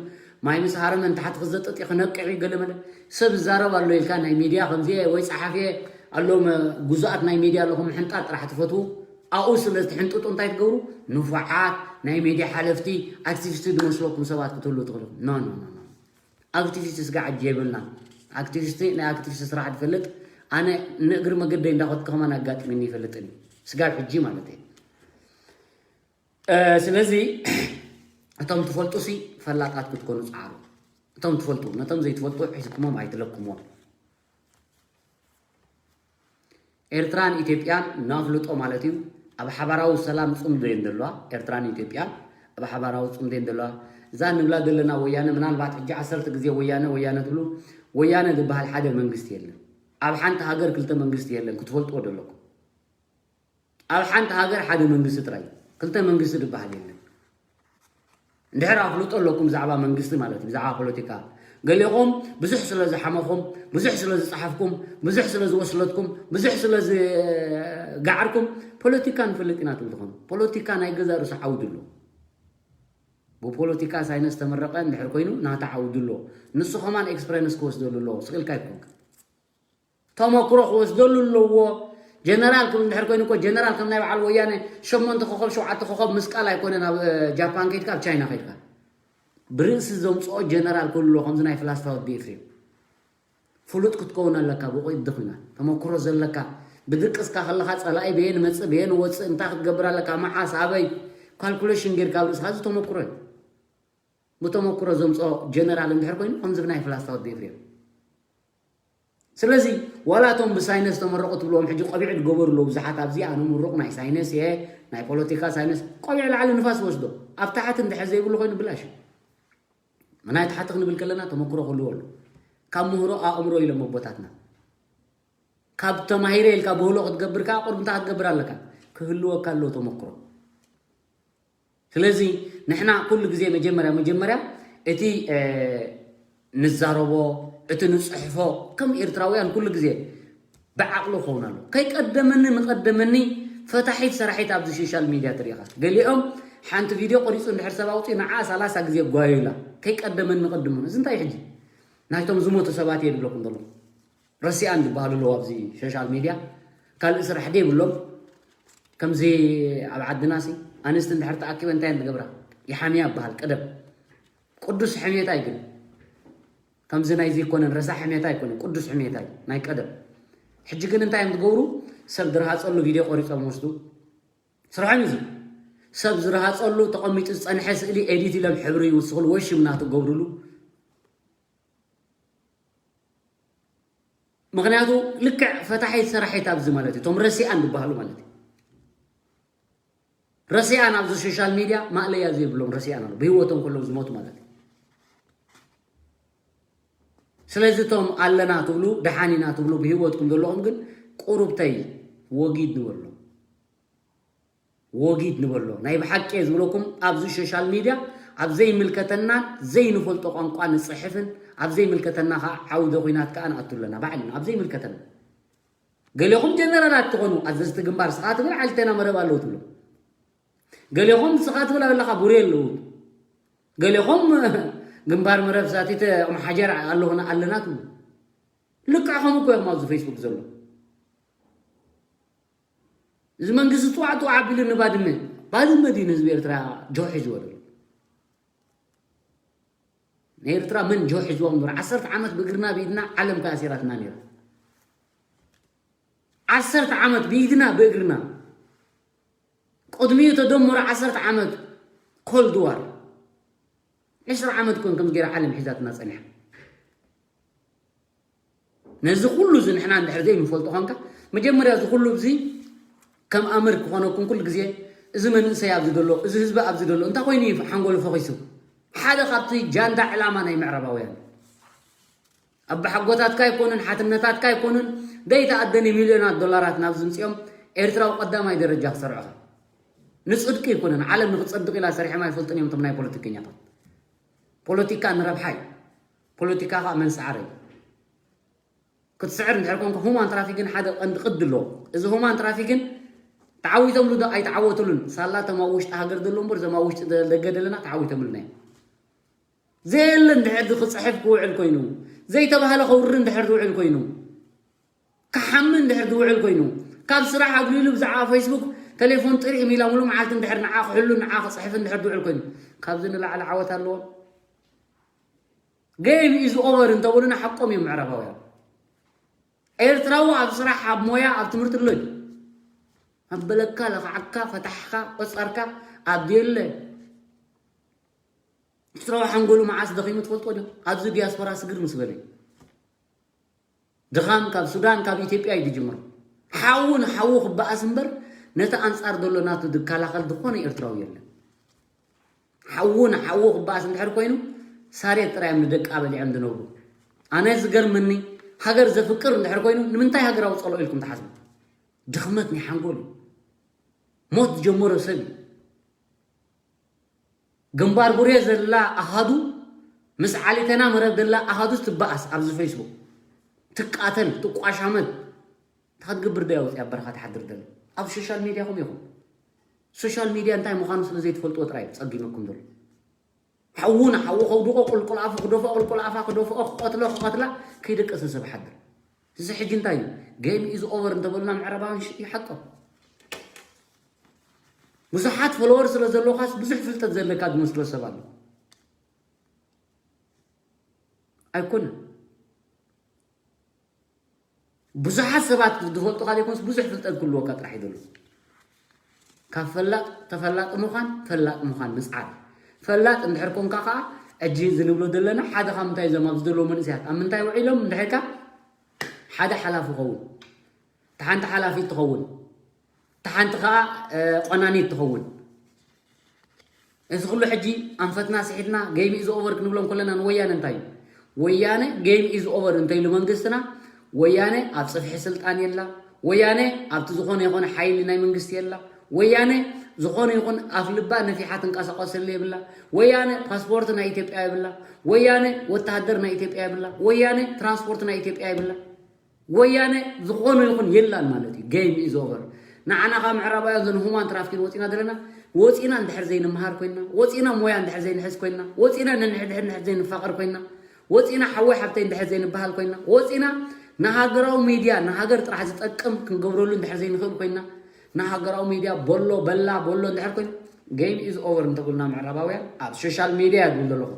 ማይ ምስ ሃረመ ንታሕቲ ክዘጥጥ እዩ ክነቅዕ እዩ ገለ መለ ሰብ ዝዛረብ ኣሎ ኢልካ ናይ ሚድያ ከምዚ ወይ ፀሓፊ ኣለዎም ግዙኣት ናይ ሚድያ ኣለኹም ምሕንጣጥ ጥራሕ ትፈትዉ ኣብኡ ስለ ትሕንጥጡ እንታይ ትገብሩ ንፉዓት ናይ ሚድያ ሓለፍቲ ኣክቲቪስቲ ዝመስለኩም ሰባት ክትህሉ ትኽእሉ ኖ ኖ ኖ ኣክቲቪስት ስጋ ዓጅ የብልና ኣክቲቪስቲ ናይ ኣክቲቪስት ስራሕ ትፈልጥ ኣነ ንእግሪ መገደይ እንዳኸድኩ ከማን ኣጋጥሚኒ ይፈልጥን እዩ ስጋብ ሕጂ ማለት እዩ ስለዚ እቶም ትፈልጡ ሲ ፈላጣት ክትኮኑ ፃዕሩ እቶም ትፈልጡ ነቶም ዘይትፈልጡ ሒዝኩሞም ኣይትለኩሞም ኤርትራን ኢትዮጵያን ናፍልጦ ማለት እዩ ኣብ ሓባራዊ ሰላም ፅምዶ እየን ዘለዋ ኤርትራን ኢትዮጵያን ኣብ ሓባራዊ ፅምዶ እየን ዘለዋ እዛ ንብላ ዘለና ወያነ ምናልባት ሕጂ ዓሰርተ ግዜ ወያነ ወያነ ትብሉ ወያነ ዝበሃል ሓደ መንግስቲ የለን ኣብ ሓንቲ ሃገር ክልተ መንግስቲ የለን ክትፈልጥዎ ዘለኩም ኣብ ሓንቲ ሃገር ሓደ መንግስቲ ጥራይ ክልተ መንግስቲ ዝበሃል የለን እንድሕር ኣፍልጦ ኣለኩም ብዛዕባ መንግስቲ ማለት እዩ ብዛዕባ ፖለቲካ ገሊኹም ብዙሕ ስለ ዝሓመኹም ብዙሕ ስለ ዝፀሓፍኩም ብዙሕ ስለ ዝወስለትኩም ብዙሕ ስለ ዝጋዓርኩም ፖለቲካ ንፈልጥ ኢና ትብሉ ትኾኑ ፖለቲካ ናይ ገዛ ርእሱ ዓውዲ ኣሎ ብፖለቲካ ሳይነስ ተመረቐ እንድሕር ኮይኑ ናታ ዓውዲ ኣሎ ንሱ ከማን ኤክስፕረንስ ክወስደሉ ኣለዎ ስቅልካ ይኮንካ ተመክሮ ክወስደሉ ኣለዎ ጀነራል ክብል እንድሕር ኮይኑ እኮ ጀነራል ከም ናይ በዓል ወያነ ሸሞንተ ኮኸብ ሸውዓተ ኮኸብ ምስቃል ኣይኮነን ኣብ ጃፓን ከይድካ ኣብ ቻይና ከይድካ ብርእሲ ዘምፅኦ ጀነራል ክህሉ ኣለዎ ከምዚ ናይ ፍላስፋ ወዲ ኤፍሬም ፍሉጥ ክትከውን ኣለካ ብቑ ድኹና ተመክሮ ዘለካ ብድቅስካ ከለካ ፀላኢ በየን መፅእ በየን ወፅእ እንታይ ክትገብር ኣለካ መዓስ ኣበይ ካልኩሌሽን ጌርካ ኣብ ርእስካ እዚ ተመክሮ እዩ ብተመክሮ ዘምፅኦ ጀነራል እንድሕር ኮይኑ ከምዚ ብናይ ፍላስታ ወዲ ኤፍሬም ስለዚ ዋላ እቶም ብሳይነስ ተመረቑ ትብልዎም ሕጂ ቆቢዕ ዝገበሩ ኣለዉ ብዙሓት ኣብዚ ኣነ ምሩቕ ናይ ሳይነስ እየ ናይ ፖለቲካ ሳይነስ ቆቢዕ ላዕሊ ንፋስ ወስዶ ኣብ ታሕቲ እንድሕር ዘይብሉ ኮይኑ ብላሽ እዩ ናይ ታሕቲ ክንብል ከለና ተመክሮ ክህልዎ ኣሎ ካብ ምህሮ ኣእምሮ ኢሎም ኣቦታትና ካብ ተማሂረ ኢልካ ብህሎ ክትገብር ከኣ ቁሩብ እንታይ ክትገብር ኣለካ? ክህልወካ ኣለዎ ተመክሮ። ስለዚ ንሕና ኩሉ ግዜ መጀመርያ መጀመርያ እቲ ንዛረቦ እቲ ንፅሕፎ ከም ኤርትራውያን ኩሉ ግዜ ብዓቕሊ ክኸውን ኣሎ። ከይቀደመኒ ንቐደመኒ ፈታሒት ሰራሒት ኣብዚ ሶሻል ሚድያ ትሪኢኻ። ገሊኦም ሓንቲ ቪድዮ ቆሪፁ እንድሕር ሰብ ኣውፅኡ ንዓ ሰላሳ ግዜ ጓዩላ። ከይቀደመኒ ንቐድሙ። እዚ እንታይ ሕጂ ናይቶም ዝሞቱ ሰባት እየ ዝብለኩም ዘሎ። ረሲኣን ዝበሃሉ ኣለዉ ኣብዚ ሶሻል ሚድያ ካልእ ስራሕ ደይብሎም። ከምዚ ኣብ ዓድና ሲ ኣንስቲ እንድሕር ተኣኪበ እንታይ እየን ዝገብራ? ይሓምያ ይበሃል ቀደም። ቅዱስ ሕሜት ኣይግን ከምዚ ናይዚ ይኮነን፣ ረሳሕ ሕሜት ኣይኮነን፣ ቅዱስ ሕሜት ኣይ ናይ ቀደም። ሕጂ ግን እንታይ እዮም ዝገብሩ? ሰብ ዝረሃፀሉ ቪድዮ ቆሪፆም ወስዱ። ስርሖም እዚ ሰብ ዝረሃፀሉ ተቐሚጡ ዝፀንሐ ስእሊ ኤዲት ኢሎም ሕብሪ ይውስኽሉ ወይ ሽም ናቱ ገብርሉ። ምክንያቱ ልክዕ ፈታሒት ሰራሒት ኣብዚ ማለት እዩ። እቶም ረሲኣን ዝበሃሉ ማለት እዩ። ረሲኣን ኣብዚ ሶሻል ሚድያ ማእለያ ዘይብሎም ረሲኣን ኣሎ። ብህይወቶም ከለዉ ዝሞቱ ማለት እዩ። ስለዚ እቶም ኣለና ትብሉ፣ ደሓን ኢና ትብሉ፣ ብህይወትኩም ዘለኹም ግን ቁሩብተይ ወጊድ ንበሎም። ወጊድ ንበሎ። ናይ ብሓቂ እየ ዝብለኩም፣ ኣብዚ ሶሻል ሚድያ ኣብ ዘይምልከተና ዘይንፈልጦ ቋንቋ ንፅሕፍን ኣብ ዘይምልከተና ከዓ ዓውደ ኹናት ከዓ ንኣቱ ኣለና። ባዕልና ኣብ ዘይምልከተና ገሌኹም ጀነራላት ትኾኑ፣ ኣዘዝቲ ግንባር ስኻ ትብል ዓልቴና መረብ ኣለዉ ትብሉ። ገሌኹም ስኻ ትብል ኣለኻ ቡሬ ኣለዉ። ገሌኹም ግንባር መረብ ሳቲት ኦም ሓጀር ኣለኹና ኣለና ትብሉ። ልክዕ ከምኡ እኮ እዮም ኣብዚ ፌስቡክ ዘሎ። እዚ መንግስቲ ጥዋዕ ጥዋዕ ኣቢሉ ንባድመ፣ ባድመ ድዩ ንህዝቢ ኤርትራ ጆ ሒዝዎ ዘሎ? ንኤርትራ መን ጆ ሒዝዎ እምበር፣ ዓሰርተ ዓመት ብእግርና ብኢድና ዓለም ከኣሲራትና ነይራ። ዓሰርተ ዓመት ብኢድና ብእግርና። ቅድሚኡ ተደምሮ ዓሰርተ ዓመት ኮልድ ዋር። ዕስራ ዓመት ኮን ከምዚ ገይራ ዓለም ሒዛትና ጸኒሓ። ነዚ ኩሉ እዚ ንሕና እንድሕር ዘይንፈልጦ ኾንካ፣ መጀመርያ እዚ ኩሉ እዚ ከም ኣምር ክኾነኩም ኩሉ ግዜ፣ እዚ መንእሰይ ኣብዚ ዘሎ፣ እዚ ህዝቢ ኣብዚ ዘሎ፣ እንታይ ኮይኑ እዩ ሓንጎሉ ፈኺሱ? ሓደ ካብቲ ጃንዳ ዕላማ ናይ ምዕራባውያን። ኣባሓጎታትካ ኣይኮኑን፣ ሓትነታትካ ኣይኮኑን፣ ዘይተኣደነ ሚልዮናት ዶላራት ናብ ዝምፅኦም ኤርትራዊ ቀዳማይ ደረጃ ክሰርዑኻ። ንፅድቂ ኣይኮነን፣ ዓለም ንክፀድቕ ኢላ ሰሪሖም ኣይፈልጡን እዮም እቶም ናይ ፖለቲከኛታት። ፖለቲካ ንረብሓ እዩ። ፖለቲካ ከዓ መንሰዓር እዩ። ክትስዕር እንድሕር ኮንካ ሁማን ትራፊክን ሓደ ቀንዲ ቅዲ ኣለዎ። እዚ ሁማን ትራፊክን ተዓዊቶምሉ ዶ ኣይተዓወትሉን? ሳላ እቶም ኣብ ውሽጢ ሃገር ዘለዉ እምበር እዞም ኣብ ውሽጢ ደገ ዘለና ተዓዊቶምልና እዮም። ዘየለ እንድሕር ክፅሕፍ ክውዕል ኮይኑ፣ ዘይተባህለ ከውሪ እንድሕር ዝውዕል ኮይኑ፣ ክሓሚ እንድሕር ዝውዕል ኮይኑ፣ ካብ ስራሕ ኣግሊሉ ብዛዕባ ፌስቡክ ቴሌፎን ጥሪእ ሚላ ሙሉ መዓልቲ እንድሕር ንዓ ክሕሉ ንዓ ክፅሕፍ እንድሕር ዝውዕል ኮይኑ፣ ካብዚ ንላዕሊ ዓወት ኣለዎ? ጌም ኢዝ ኦቨር እንተበሉና ሓቆም እዮም ምዕራባውያን። ኤርትራዊ ኣብ ስራሕ ኣብ ሞያ ኣብ ትምህርቲ ኣሎ እዩ። ኣበለካ ለኽዓካ ፈታሕካ ቆፀርካ ኣብ የለ ኤርትራዊ ሓንጎሉ መዓስ ደኺሙ ትፈልጦ ዶ? ኣብዚ ዲያስፖራ ስግር ምስ በለ እዩ። ድኻም ካብ ሱዳን ካብ ኢትዮጵያ እዩ ዝጅምር። ሓዉ ንሓዉ ክበኣስ እምበር ነቲ ኣንጻር ዘሎ ናቱ ዝከላኸል ዝኾነ ኤርትራዊ የለን። ሓዉ ንሓዉ ክበኣስ እንድሕር ኮይኑ ሳሬት ጥራይ እዮም ንደቃ በሊዖም ዝነብሩ። ኣነ ዝገርመኒ ሃገር ዘፍቅር እንድሕር ኮይኑ ንምንታይ ሃገራዊ ጸልኦ ኢልኩም ትሓስቡ? ድኽመት ናይ ሓንጎል እዩ። ሞት ዝጀመሮ ሰብ እዩ። ግንባር ቡሬ ዘላ ኣሃዱ ምስ ዓሊተና መረብ ዘላ ኣሃዱስ ትበኣስ ኣብዚ ፌስቡክ ትቃተል ትቋሻመት እንታይ ክትገብር ደያ ወፂኣ በረኻ ትሓድር ዘሎ ኣብ ሶሻል ሚድያኹም ኢኹም። ሶሻል ሚድያ እንታይ ምዃኑ ስለ ዘይትፈልጥዎ ጥራይ እዩ ፀጊመኩም ዘሎ። ሓዉ ንሓዉ ከውድቆ ቁልቁል ኣፉ ክደፍኦ ቁልቁል ኣፋ ክደፍኦ ክቐትሎ ክቐትላ ከይደቀሰ ሰብ ሓድር። እዚ ሕጂ እንታይ እዩ? ጌም ኢዝ ኦቨር እንተበሉና ምዕራባውያን ይሓቆም። ብዙሓት ፎሎወር ስለ ዘለውካስ ብዙሕ ፍልጠት ዘለካ ዝመስሎ ሰብ ኣሎ። ኣይኮነን። ብዙሓት ሰባት ዝፈልጡካ ዘይኮንስ ብዙሕ ፍልጠት ክህልወካ ጥራሕ እዩ ዘሎ። ካብ ፈላጥ ተፈላጢ ምዃን ፈላጥ ምዃን ምፅዓር። ፈላጥ እንድሕር ኮንካ ከዓ ሕጂ እዚ ንብሎ ዘለና ሓደ ካብ ምንታይ እዞም ኣብዚ ዘለዉ መንእሰያት ኣብ ምንታይ ውዒሎም እንድሕርካ ሓደ ሓላፊ ኸውን፣ እታ ሓንቲ ሓላፊት ትኸውን፣ እታ ሓንቲ ከዓ ቆናኒት ትኸውን። እዚ ኩሉ ሕጂ ኣንፈትና ስሒትና ጌም ኢዝ ኦቨር ክንብሎም ከለና ንወያነ እንታይ እዩ? ወያነ ጌም ኢዝ ኦቨር እንተኢሉ መንግስትና ወያነ ኣብ ጽፍሒ ስልጣን የላ። ወያነ ኣብቲ ዝኾነ ይኹን ሓይሊ ናይ መንግስቲ የላ። ወያነ ዝኾነ ይኹን ኣፍ ልባ ነፊሓ ትንቀሳቐሰሉ የብላ። ወያነ ፓስፖርት ናይ ኢትዮጵያ የብላ። ወያነ ወተሃደር ናይ ኢትዮጵያ የብላ። ወያነ ትራንስፖርት ናይ ኢትዮጵያ የብላ። ወያነ ዝኾነ ይኹን የላን ማለት እዩ። Game is over። ንዓና ካብ ምዕራባውያን ዘን ሁማን ትራፊኪን ወፂና ዘለና፣ ወፂና እንድሕር ዘይንምሃር ኮይና፣ ወፂና ሞያ እንድሕር ዘይንሕዝ ኮይና፣ ወፂና ነንሕድሕድ እንድሕር ዘይንፋቐር ኮይና፣ ወፂና ሓወይ ሓብተይ እንድሕር ዘይንበሃል ኮይና፣ ወፂና ንሃገራዊ ሚድያ ንሃገር ጥራሕ ዝጠቅም ክንገብረሉ እንድሕር ዘይንኽእል ኮይና፣ ንሃገራዊ ሚድያ ቦሎ በላ ቦሎ እንድሕር ኮይና፣ game is over እንተብሉና ምዕራባውያን ኣብ ሶሻል ሚድያ እያ ዝብል ዘለኹ።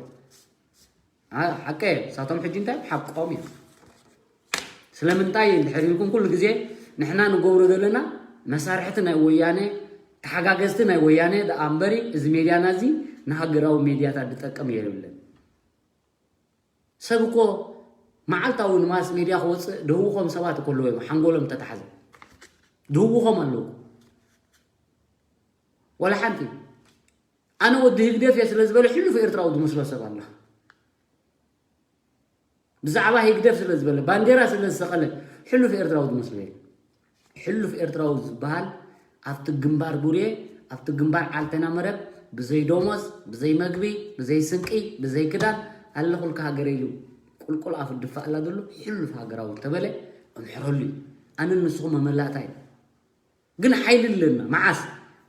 ሓቀ እሳቶም ሕጂ እንታይ ሓቆም እዮም። ስለምንታይ እንድሕር ኢልኩም ኩሉ ግዜ ንሕና ንገብሮ ዘለና መሳርሕቲ ናይ ወያነ፣ ተሓጋገዝቲ ናይ ወያነ ደኣ እምበሪ፣ እዚ ሜድያና እዚ ንሃገራዊ ሜድያታት ዝጠቅም የብልን። ሰብ እኮ መዓልታዊ ንማስ ሜድያ ክወፅእ ድህውኾም ሰባት እኮ ኣለዎ እዮም። ሓንጎሎም ተታሕዘ ድህውኾም ኣለዉ። ወላ ሓንቲ። ኣነ ወዲ ህግደፍ እየ ስለ ዝበለ ሕሉፍ ኤርትራዊ ዝመስሎ ሰብ ኣሎ። ብዛዕባ ህግደፍ ስለ ዝበለ፣ ባንዴራ ስለ ዝሰቐለ ሕሉፍ ኤርትራዊ ዝመስሎ እዩ። ሕሉፍ ኤርትራዊ ዝበሃል ኣብቲ ግንባር ቡሬ፣ ኣብቲ ግንባር ዓልተና መረብ ብዘይ ደሞዝ፣ ብዘይ መግቢ፣ ብዘይ ስንቂ፣ ብዘይ ክዳን ኣለኹልካ ሃገረ ኢሉ ቁልቁል ኣፉ ድፋእ ኣላ ዘሎ ሕሉፍ ሃገራዊ ተበለ እምሕረሉ እዩ። ኣነ ንስኹም መመላእታ እዩ። ግን ሓይሊ ኣለና። መዓስ?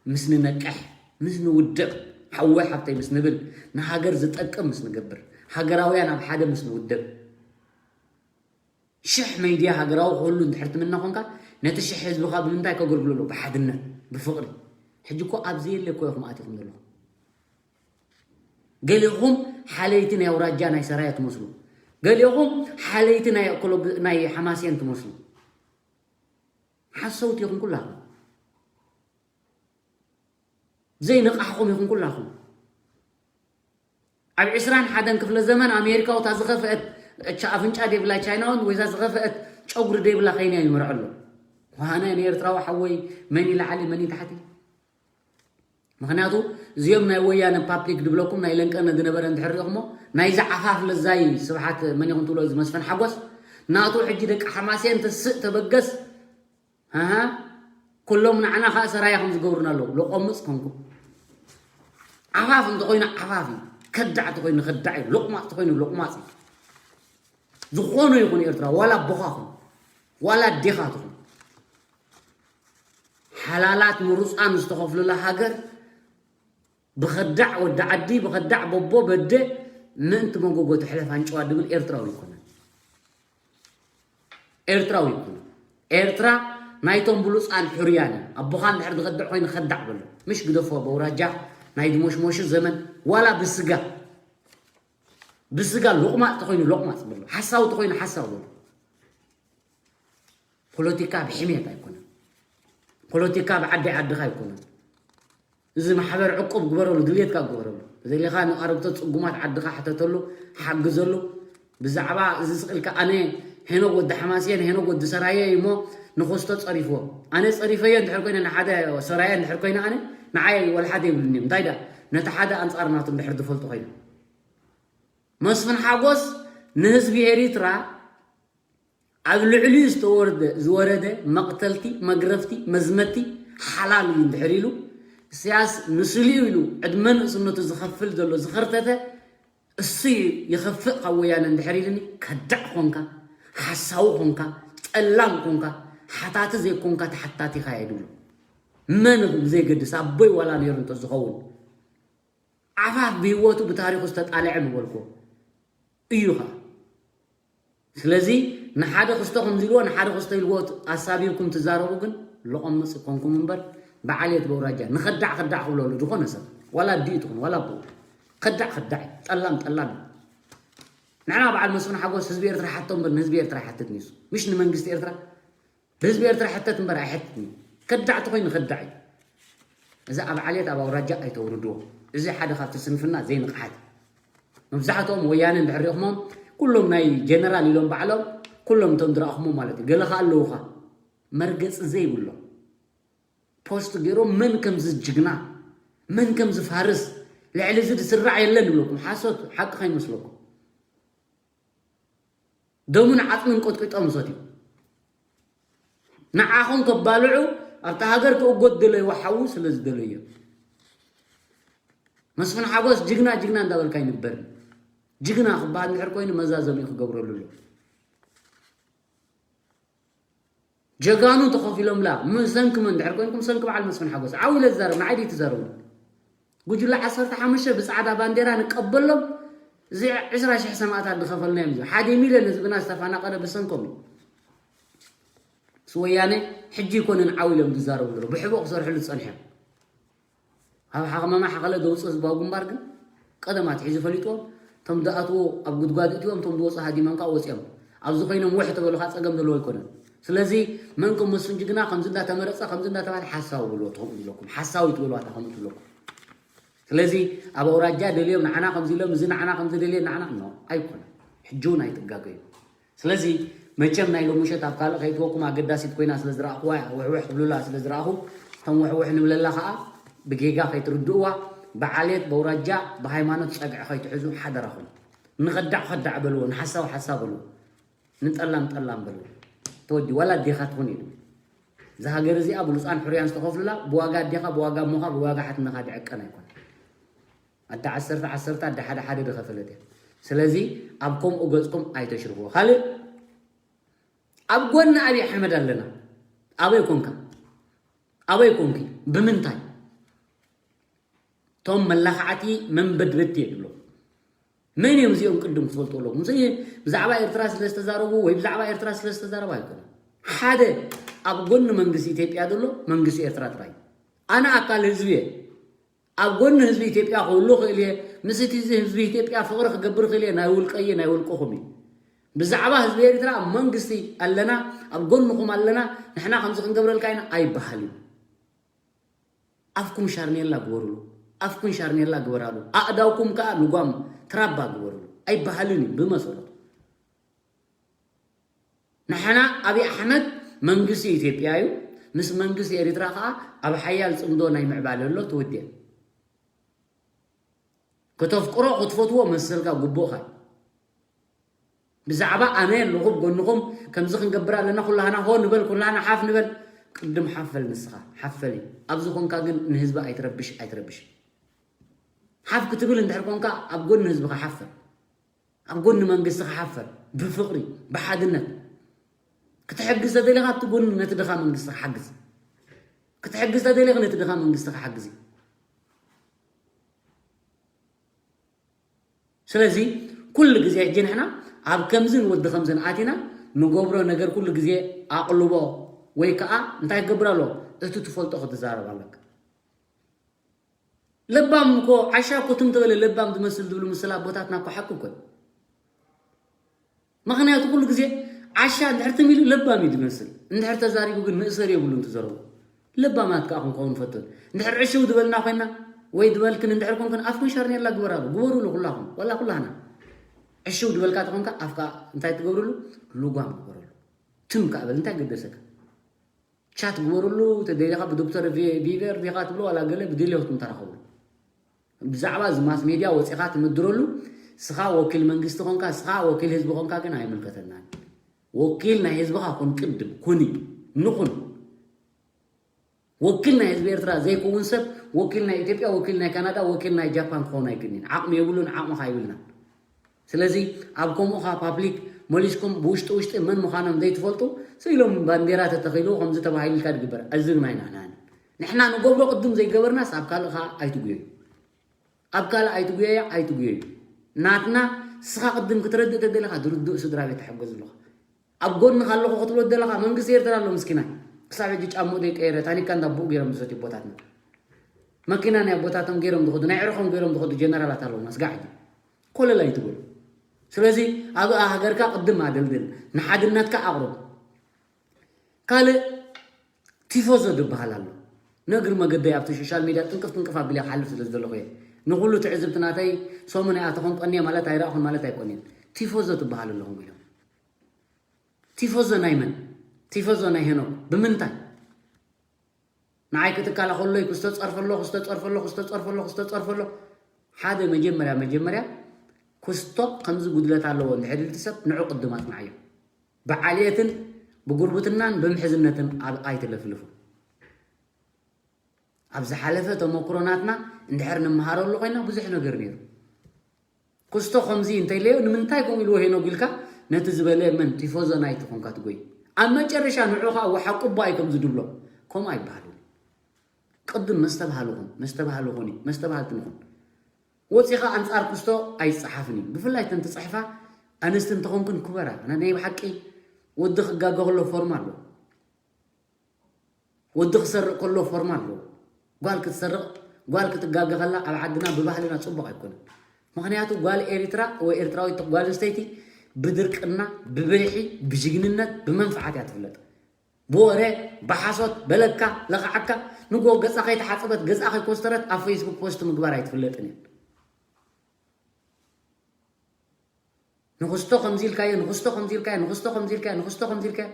ምስ ንነቅሕ፣ ምስ ንውደብ፣ ሓወይ ሓብተይ ምስ ንብል፣ ንሃገር ዝጠቅም ምስ ንገብር፣ ሃገራውያን ኣብ ሓደ ምስ ንውደብ። ሽሕ ሜድያ ሃገራዊ ክህሉ እንድሕር ትምነ ኮንካ፣ ነቲ ሽሕ ህዝብኻ ብምንታይ ከገልግሎ ኣለዎ? ብሓድነት፣ ብፍቕሪ። ሕጂ እኮ ኣብዚ የለ እኮ ኢኹም ኣቲኹም ዘለኹም። ገሊኹም ሓለይቲ ናይ ኣውራጃ ናይ ሰራየ ትመስሉ። ገሊኹም ሓለይቲ ናይ ኮሎብ-፣ ናይ ሓማሴን ትመስሉ። ሓሰውቲ ኢኹም ኩላኹም። ዘይነቃሕኹም ኢኹም ኩላኹም። ኣብ ዕስራን ሓደን ክፍለ ዘመን ኣሜሪካ እታ ዝኸፍአት ቻ-፣ ኣፍንጫ ደይብላ ቻይናውን ወይዛ ዝኸፍአት ጨጉሪ ደይብላ ከይና ይምርዖ ኣሎ። ኳነ ንኤርትራዊ ሓወይ መን ይለዓሊ መን ይታሕቲ? ምኽንያቱ እዚኦም ናይ ወያነ ፓብሊክ ድብለኩም ናይ ለንቀነ ዝነበረ እንድሕር ሪኦኹሞ፣ ናይዚ ዓፋፍ ለዛይ ስብሓት መን ይኹን ትብሎ እዚ መስፍን ሓጎስ ናቱ ሕጂ ደቂ ሓማሴን ተስእ ተበገስ። ሃሃ፣ ኩሎም ንዓና ኸኣ ሰራያ ከም ዝገብሩና ኣለዉ። ሎቆምጽ ኮንኩ። ዓፋፍ እንተኾይኑ ዓፋፍ እዩ። ከዳዕ ተኾይኑ ከዳዕ እዩ። ሎቕማጽ ተኾይኑ ሎቕማጽ እዩ። ዝኾነ ይኹን ኤርትራ፣ ዋላ ኣቦኻ ኹን፣ ዋላ ኣዴኻ ትኹን፣ ሓላላት ምሩጻን ዝተኸፍሉላ ሃገር ብኸዳዕ ወዲ ዓዲ፣ ብኸዳዕ ቦቦ በደ ምእንቲ መጎጎ ትሕለፍ ኣንጭዋ ድብል ኤርትራዊ ኣይኮነን። ኤርትራዊ ኣይኮነን። ኤርትራ ናይቶም ብሉጻን ሕሩያን እዩ። ኣቦኻ እንድሕር ዝኸድዕ ኮይኑ ከዳዕ በሎ። ምሽ ግደፎ በውራጃ ናይ ድሞሽሞሹ ዘመን ዋላ ብስጋ፣ ብስጋ ሎቕማጽ ተኾይኑ ሎቕማጽ በሎ። ሓሳዊ ተኾይኑ ሓሳዊ በሎ። ፖለቲካ ብሕሜት ኣይኮነን። ፖለቲካ ብዓዲ ዓድኻ ኣይኮነን። እዚ ማሕበር ዕቁብ ግበረሉ፣ ድልየትካ ግበረሉ። ተደሊኻ ንኣረግቶት ጽጉማት ዓድኻ ሕተተሉ፣ ሓግዘሉ። ብዛዕባ እዚ ስቕ ኢልካ ኣነ ሄኖክ ወዲ ሓማስየን ሄኖክ ወዲ ሰራየ እዩ እሞ ንኸስቶ ጸሪፍዎ። ኣነ ጸሪፈዮ እንድሕር ኮይነ ንሓደ ሰራየ እንድሕር ኮይነ ኣነ ንዓይ ወላ ሓደ ይብሉኒ እዮም። እንታይ ደኣ ነቲ ሓደ ኣንጻር ናቱ እንድሕር ዝፈልጡ ኮይነ። መስፍን ሓጎስ ንህዝቢ ኤሪትራ ኣብ ልዕሊኡ ዝተወርደ፣ ዝወረደ መቕተልቲ፣ መግረፍቲ፣ መዝመቲ ሓላል እዩ እንድሕር ኢሉ፣ ኢሳያስ ንስሊኡ ኢሉ ዕድመ ንእስነቱ ዝኸፍል ዘሎ ዝኸርተተ እሱ ይኸፍእ ካብ ወያነ እንድሕር ኢልኒ፣ ከዳዕ ኾንካ፣ ሓሳዊ ኾንካ፣ ጠላም ኮንካ፣ ሓታቲ ዘይኮንካ ተሓታቲ ኢኻ እየ ድብሎ። መን ብዘይገድስ ኣቦይ ዋላ ነይሩ እንተዝኸውን ዓፋፍ ብህይወቱ ብታሪኹ ዝተጣልዐ ምበልኩዎ እዩ ኸዓ። ስለዚ ንሓደ ክስቶ ከምዚ ኢልዎ ንሓደ ክስቶ ኢልዎ ኣሳቢብኩም ትዛረቡ ግን ለቖምጽ ኮንኩም እምበር በዓል የት በውራጃ ንኸዳዕ ከዳዕ ክብለሉ ዝኾነ ሰብ ዋላ ኣዲኡ ትኹን ዋላ ኣቦኡ ከዳዕ ከዳዕ እዩ። ጠላም ጠላም እዩ። ንሕና በዓል መስፍን ሓጎስ ህዝቢ ኤርትራ ሓቶ እምበር ንህዝቢ ኤርትራ ይሓትት ንሱ ምሽ ንመንግስቲ ኤርትራ ብህዝቢ ኤርትራ ሕተት እምበር ኣይሕትትን እዩ። ከዳዕ ተኾይኑ ከዳዕ እዩ። እዚ ኣብ ዓሌት ኣብ ኣውራጃ ኣይተውርድዎ። እዚ ሓደ ካብቲ ስንፍና ዘይንቕሓት። መብዛሕትኦም ወያነ እንድሕር ሪእኹሞም ኩሎም ናይ ጀነራል ኢሎም ባዕሎም ኩሎም እቶም ዝረኣኹሞም ማለት እዩ። ገለ ከኣ ኣለዉኻ መርገጺ ዘይብሎም ፖስት ገይሮም መን ከምዚ ጅግና መን ከምዚ ፋርስ ልዕሊ እዚ ዝስራዕ የለን ይብለኩም። ሓሶት ሓቂ ከይመስለኩም። ደሙን ዓጽምን ቆጥቂጦም ዝሰትዩ ንዓኹም ከባልዑ ኣብታ ሃገር ክእጎ ዝደለይዎ ሓዉ ስለ ዝደለዮ። መስፍን ሓጎስ ጅግና ጅግና እንዳበልካ ኣይንበርን። ጅግና ክበሃል እንድሕር ኮይኑ መዛዘሚኡ ክገብረሉ ኣሎ። ጀጋኑ ተኸፊሎምላ ምሰንኪ መን እንድሕር ኮይንኩም ሰንኪ በዓል መስፍን ሓጎስ ዓው ኢለ ዝዛረብ ንዓይ ድዩ ትዛረቡ? ጉጅለ ዓሰርተ ሓሙሽተ ብፃዕዳ ባንዴራ ንቀበሎም። እዚ ዕስራ ሽሕ ሰማእታት ዝኸፈልናዮም እዚ ሓደ ሚልዮን ህዝብና ዝተፈናቐለ ብሰንኮም እዩ። ምስ ወያነ ሕጂ ይኮነን ዓው ኢሎም ዝዛረቡ ዘለዉ ብሕቡእ ክሰርሕሉ ዝፀንሑ እዮም። ኣብ ሓቕመማ ሓቐለ ዘውፅእ ህዝባዊ ግንባር ግን ቀደም ኣትሒዙ ፈሊጥዎም። እቶም ዝኣትዎ ኣብ ጉድጓድ እትዎም እቶም ዝወፁ ሃዲሞም ከዓ ወፂኦም ኣብዚ ኮይኖም ወሕ ተበሉ ከዓ ፀገም ዘለዎ ኣይኮነን። ስለዚ መን ከም መስፍን ጅግና ከምዚ እንዳተመረፀ ከምዚ እንዳተባለ ሓሳዊ በልዎ ትኸምኡ ዝለኩም ሓሳዊ ትበልዋ እታ ከምኡ ትብለኩም። ስለዚ ኣብ ኣውራጃ ደልዮም ንዓና ከምዚ ኢሎም እዚ ንዓና ከምዚ ደልየ ንዓና ኖ ኣይኮነን። ሕጂ እውን ኣይትጋገዩ። ስለዚ መቸም ናይ ሎሚ ምሸት ኣብ ካልእ ከይትወኩም ኣገዳሲት ኮይና ስለ ዝረኣኹዋ እያ። ውሕውሕ ትብሉላ ስለ ዝረኣኹ እቶም ውሕውሕ ንብለላ ከዓ ብጌጋ ከይትርድእዋ ብዓሌት በውራጃ ብሃይማኖት ፀግዒ ከይትሕዙ ሓደራኹም። ንኸዳዕ ኸዳዕ በልዎ፣ ንሓሳብ ሓሳብ በልዎ፣ ንጠላም ጠላም በልዎ። ተወዲ ዋላ ኣዴኻ ትኹን ኢሉ እዛ ሃገር እዚኣ ብሉፃን ሕርያን ዝተኸፍሉላ ብዋጋ ኣዴኻ ብዋጋ እሞኻ ብዋጋ ሓትነኻ ድዕቀን ኣይኮነ ኣደ ዓሰርተ ዓሰርተ ኣደ ሓደ ሓደ ድኸፈለት እያ። ስለዚ ኣብ ከምኡ ገፅኩም ኣይተሽርፍዎ። ካልእ ኣብ ጎኒ ኣብይ ኣሕመድ ኣለና። ኣበይ ኮንካ ኣበይ ኮንኪ ብምንታይ? እቶም መላኻዕቲ መንበድበድቲ የብሎም። መን እዮም እዚኦም ቅድም ክፈልጡ ኣለዎም። እዚ ብዛዕባ ኤርትራ ስለ ዝተዛረቡ ወይ ብዛዕባ ኤርትራ ስለ ዝተዛረቡ ኣይኮነን። ሓደ ኣብ ጎኒ መንግስቲ ኢትዮጵያ ዘሎ መንግስቲ ኤርትራ ጥራይ። ኣነ ኣካል ህዝቢ እየ። ኣብ ጎኒ ህዝቢ ኢትዮጵያ ክህሉ ክእል እየ። ምስ እቲ ህዝቢ ኢትዮጵያ ፍቕሪ ክገብር ክእል እየ። ናይ ውልቀየ ናይ ውልቅኹም እዩ። ብዛዕባ ህዝቢ ኤርትራ ኣብ መንግስቲ ኣለና፣ ኣብ ጎንኹም ኣለና፣ ንሕና ከምዚ ክንገብረልካ ኢና ኣይበሃል እዩ። ኣፍኩም ሻርኔላ ግበሩሉ፣ ኣፍኩም ሻርኔላ ግበራሉ፣ ኣእዳውኩም ከዓ ልጓም ትራባ ግበሩሉ ኣይበሃልን እዩ ብመሰረቱ። ንሕና ኣብይ ኣሕመድ መንግስቲ ኢትዮጵያ እዩ፣ ምስ መንግስቲ ኤርትራ ከዓ ኣብ ሓያል ፅምዶ ናይ ምዕባለ ኣሎ ትውድያ። ከተፍቅሮ ክትፈትዎ መሰልካ ጉቡእኻ እዩ። ብዛዕባ ኣነ ኣለኹ ብጎንኹም ከምዚ ክንገብር ኣለና ኩላህና ሆ ንበል ኩላህና ሓፍ ንበል። ቅድም ሓፈል ንስኻ ሓፈል እዩ። ኣብዚ ኮንካ ግን ንህዝቢ ኣይትረብሽ ኣይትረብሽ። ሓፍ ክትብል እንድሕር ኮንካ ኣብ ጎኒ ህዝብኻ ሓፈል። ኣብ ጎኒ መንግስቲ ክሓፈር ብፍቕሪ ብሓድነት ክትሕግዝ ተደሊኻ ኣብቲ ጎኒ ነቲ ድኻ መንግስቲ ክሓግዝ ክትሕግዝ ተደሊኻ ነቲ ድኻ መንግስቲ ክሓግዝ እዩ። ስለዚ ኩሉ ግዜ ሕጂ ንሕና ኣብ ከምዝን ወዲ ከምዝን ኣቲና ንገብሮ ነገር ኩሉ ግዜ ኣቕልቦ ወይ ከዓ እንታይ ክገብር ኣለዎ እቲ ትፈልጦ ክትዛረብ ኣለካ። ለባም እኮ ዓሻ እኮ ትም ተበለ ለባም ዝመስል ዝብሉ ምስል ኣቦታትና እኮ ሓቂ እኮ እዩ። ምክንያቱ ኩሉ ግዜ ዓሻ እንድሕር ትም ኢሉ ለባም እዩ ዝመስል፣ እንድሕር ተዛሪቡ ግን መእሰሪ የብሉን ትዘረቡ። ለባማት ከዓ ክንከውን ንፈትን። እንድሕር ዕሽው ዝበልና ኮይና ወይ ዝበልክን እንድሕር ኮንክን ኣፍክን ሻርኔላ ግበራሉ፣ ግበሩሉ ኩላኹም ዋላ ኩላህና። ዕሽው ዝበልካ ተኾንካ ኣፍካ እንታይ ትገብርሉ? ልጓም ግበረሉ። ትም ከዓ በል እንታይ ገደሰካ? ቻት ግበርሉ ተደሊኻ ብዶክተር ቪ- ቪቨር ዲኻ ትብሎ ዋላ ገለ ብድልዮትኩም ተራኸቡ። ብዛዕባ እዚ ማስ ሜድያ ወፂኻ ትምድረሉ ስኻ ወኪል መንግስቲ ኾንካ ስኻ ወኪል ህዝቢ ኾንካ ግን ኣይምልከተናን። ወኪል ናይ ህዝብኻ ኩን ቅድም ኩኒ ንኹን ወኪል ናይ ህዝቢ ኤርትራ ዘይከውን ሰብ ወኪል ናይ ኢትዮጵያ ወኪል ናይ ካናዳ ወኪል ናይ ጃፓን ክኸውን ኣይግንን። ዓቕሚ የብሉን ዓቕምኻ ይብልናን። ስለዚ ኣብ ከምኡ ካ ፓብሊክ መሊስኩም ብውሽጢ ውሽጢ መን ምዃኖም ዘይትፈልጡ ስኢሎም ባንዴራ ተተኺሉ ከምዚ ተባሂሉ ኢልካ ድግበር እዚ ግን ኣይናህናን። ንሕና ንገብሮ ቅድም ዘይገበርናስ ኣብ ካልእ ካ ኣይትጉየዩ። ኣብ ካልእ ኣይትጉየያ ኣይትጉየዩ። ናትና ስኻ ቅድም ክትረድእ ተደለኻ ዝርድእ ስድራ ቤት ተሓገዝ ኣለኻ። ኣብ ጎንኻ ኣለኹ ክትብሎ ዘለኻ መንግስቲ ኤርትራ ኣሎ ምስኪናይ ክሳብ ሕጂ ጫምኡ ዘይቀየረ ታኒካ እንዳ ኣቦኡ ገይሮም ዝሰትዩ ኣቦታትና። መኪና ናይ ኣቦታቶም ገይሮም ዝኸዱ ናይ ዕርኾም ገይሮም ዝኸዱ ጀነራላት ኣለዉ መስጋዕ ሕጂ ኮለል ኣይትበሉ። ስለዚ ኣብ ሃገርካ ቅድም ኣደልድል ንሓድነትካ ኣቕርብ። ካልእ ቲፎዞ ዝበሃል ኣሎ። ነግሪ መገደይ ኣብቲ ሶሻል ሚድያ ጥንቅፍ ጥንቅፍ ኣቢለ ክሓልፍ ስለ ዝደለኹ እየ። ንኹሉ ትዕዝብቲ ናተይ ሰሙን ኣይኣተኹን ቀንየ ማለት ኣይረእኹን ማለት ኣይኮንን። ቲፎዞ ትበሃል ኣለኹም ኢሎም። ቲፎዞ ናይ መን? ቲፎዞ ናይ ሄኖክ ብምንታይ? ንዓይ ክትከላኸለይ ክስተፀርፈሎ ክስተፀርፈሎ ክስተፀርፈሎ ክስተፀርፈሎ ሓደ መጀመርያ መጀመርያ ክስቶ ከምዚ ጉድለት ኣለዎ እንድሕር ኢልቲ ሰብ ንዑ ቅድም ኣፅንዓዮ። ብዓልየትን ብጉርብትናን ብምሕዝነትን ኣብ ኣይትለፍልፉ። ኣብ ዝሓለፈ ተመክሮ ናትና እንድሕር ንምሃረሉ ኮይና ብዙሕ ነገር ነይሩ። ክስቶ ከምዚ እንተይለዮ ንምንታይ ከምኡ ኢልዎ ሄኖግ ኢልካ ነቲ ዝበለ መን ቲፎዞ ናይቲ ኮንካ ትጎይ። ኣብ መጨረሻ ንዑ ከዓ ወሓቁባ እዩ ከምዚ ድብሎ። ከምኡ ኣይበሃልን። ቅድም መስተብሃሊ ኩን፣ መስተብሃሊ ኩኒ፣ መስተብሃልቲ ንኹን። ወፂኻ ኣንፃር ክስቶ ኣይፀሓፍን እዩ። ብፍላይ እተን ትፅሕፋ ኣንስቲ እንተኾንክን ክበራ። ኣነ ናይ ብሓቂ ወዲ ክጋገ ከሎ ፎርማ ኣለዎ። ወዲ ክሰርቕ ከሎ ፎርማ ኣለዎ። ጓል ክትሰርቕ፣ ጓል ክትጋገ ከላ ኣብ ዓድና ብባህልና ፅቡቕ ኣይኮነን። ምኽንያቱ ጓል ኤሪትራ ወይ ኤርትራዊት ጓል ኣንስተይቲ ብድርቅና፣ ብብልሒ፣ ብጅግንነት፣ ብመንፍዓት እያ ትፍለጥ። ብወረ፣ ብሓሶት፣ በለካ፣ ለኽዓካ፣ ንጎ ገፃ ከይተሓፀበት፣ ገፃ ከይኮስተረት ኣብ ፌስቡክ ፖስት ምግባር ኣይትፍለጥን እያ። ንኽስቶ ከምዚ ኢልካዮ፣ ንኽስቶ ከምዚ ኢልካዮ፣ ንኽስቶ ከምዚ ኢልካዮ፣ ንኽስቶ ከምዚ ኢልካዮ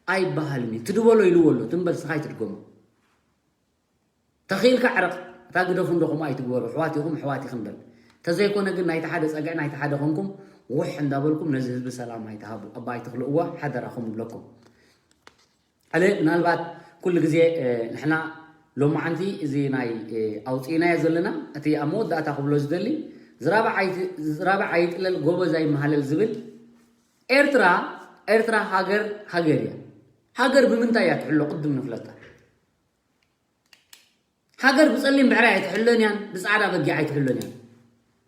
ኣይበሃልን እዩ። ትድበሎ ኢልዎ ኣሎ፣ ትም በል ስኻ ኣይትድገሞ። ተኽኢልካ ዕረቕ፣ እታ ግደፉ እንዶ ከምኡ ኣይትግበሩ፣ ኣሕዋት ኢኹም፣ ኣሕዋት ኢኽን በል። ተዘይኮነ ግን ናይቲ ሓደ ጸግዒ ናይቲ ሓደ ኾንኩም ውሕ እንዳበልኩም ነዚ ህዝቢ ሰላም ኣይትሃቡ፣ እባ ኣይትኽልእዎ ሓደራኹም እብለኩም። ሕለ ምናልባት ኩሉ ግዜ፣ እ፣ ንሕና ሎማዓንቲ እዚ ናይ፣ እ፣ ኣውፂእናዮ ዘለና፣ እቲ ኣብ መወዳእታ ክብሎ ዝደሊ፣ ዝራበ ዓይት-፣ ዝራበ ኣይጥለል ጎበዝ ኣይመሃለል ዝብል፣ ኤርትራ፣ ኤርትራ ሃገር፣ ሃገር እያ። ሃገር ብምንታይ እያ ትሕሎ? ቅድም ንፍለጣ። ሃገር ብጸሊም ብዕራይ ኣይትሕሎን እያን፣ ብጻዕዳ በጊዕ ኣይትሕሎን እያን።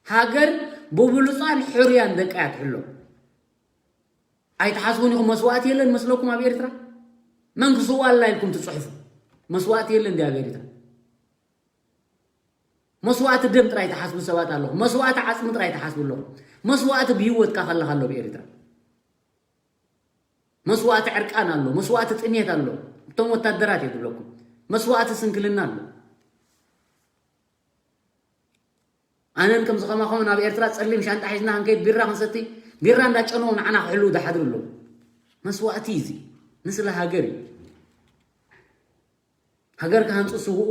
ሃገር ብብሉጻን ሕሩያን ደቃ እያ ትሕሎ። ኣይትሓስቡን ኢኹም መስዋእቲ የለን መስለኩም ኣብ ኤርትራ? መን ክስዋእላ ኢልኩም ትጽሕፉ? መስዋእቲ የለን ድዩ ኣብ ኤርትራ? መስዋእቲ ደም ጥራይ ትሓስቡ ሰባት ኣለኹም። መስዋእቲ ዓጽሚ ጥራይ ትሓስቡ ኣለኹም። መስዋእቲ ብህይወትካ ከለኻ ኣሎ ኣብ ኤርትራ። መስዋእቲ ዕርቃን ኣሎ፣ መስዋእቲ ጥሜት ኣሎ። እቶም ወታደራት እየ ዝብለኩም። መስዋእቲ ስንክልና ኣሎ። ኣነን ከምዚ ከማኹም ናብ ኤርትራ ጸሊም ሻንጣ ሒዝና ክንከይድ ቢራ ክንሰቲ፣ ቢራ እንዳጨነዉ ንዓና ክሕልዉ ዝሓድሩ ኣለዉ። መስዋእቲ እዩ እዚ። ንስለ ሃገር እዩ። ሃገር ክሃንጹ ስውኡ፣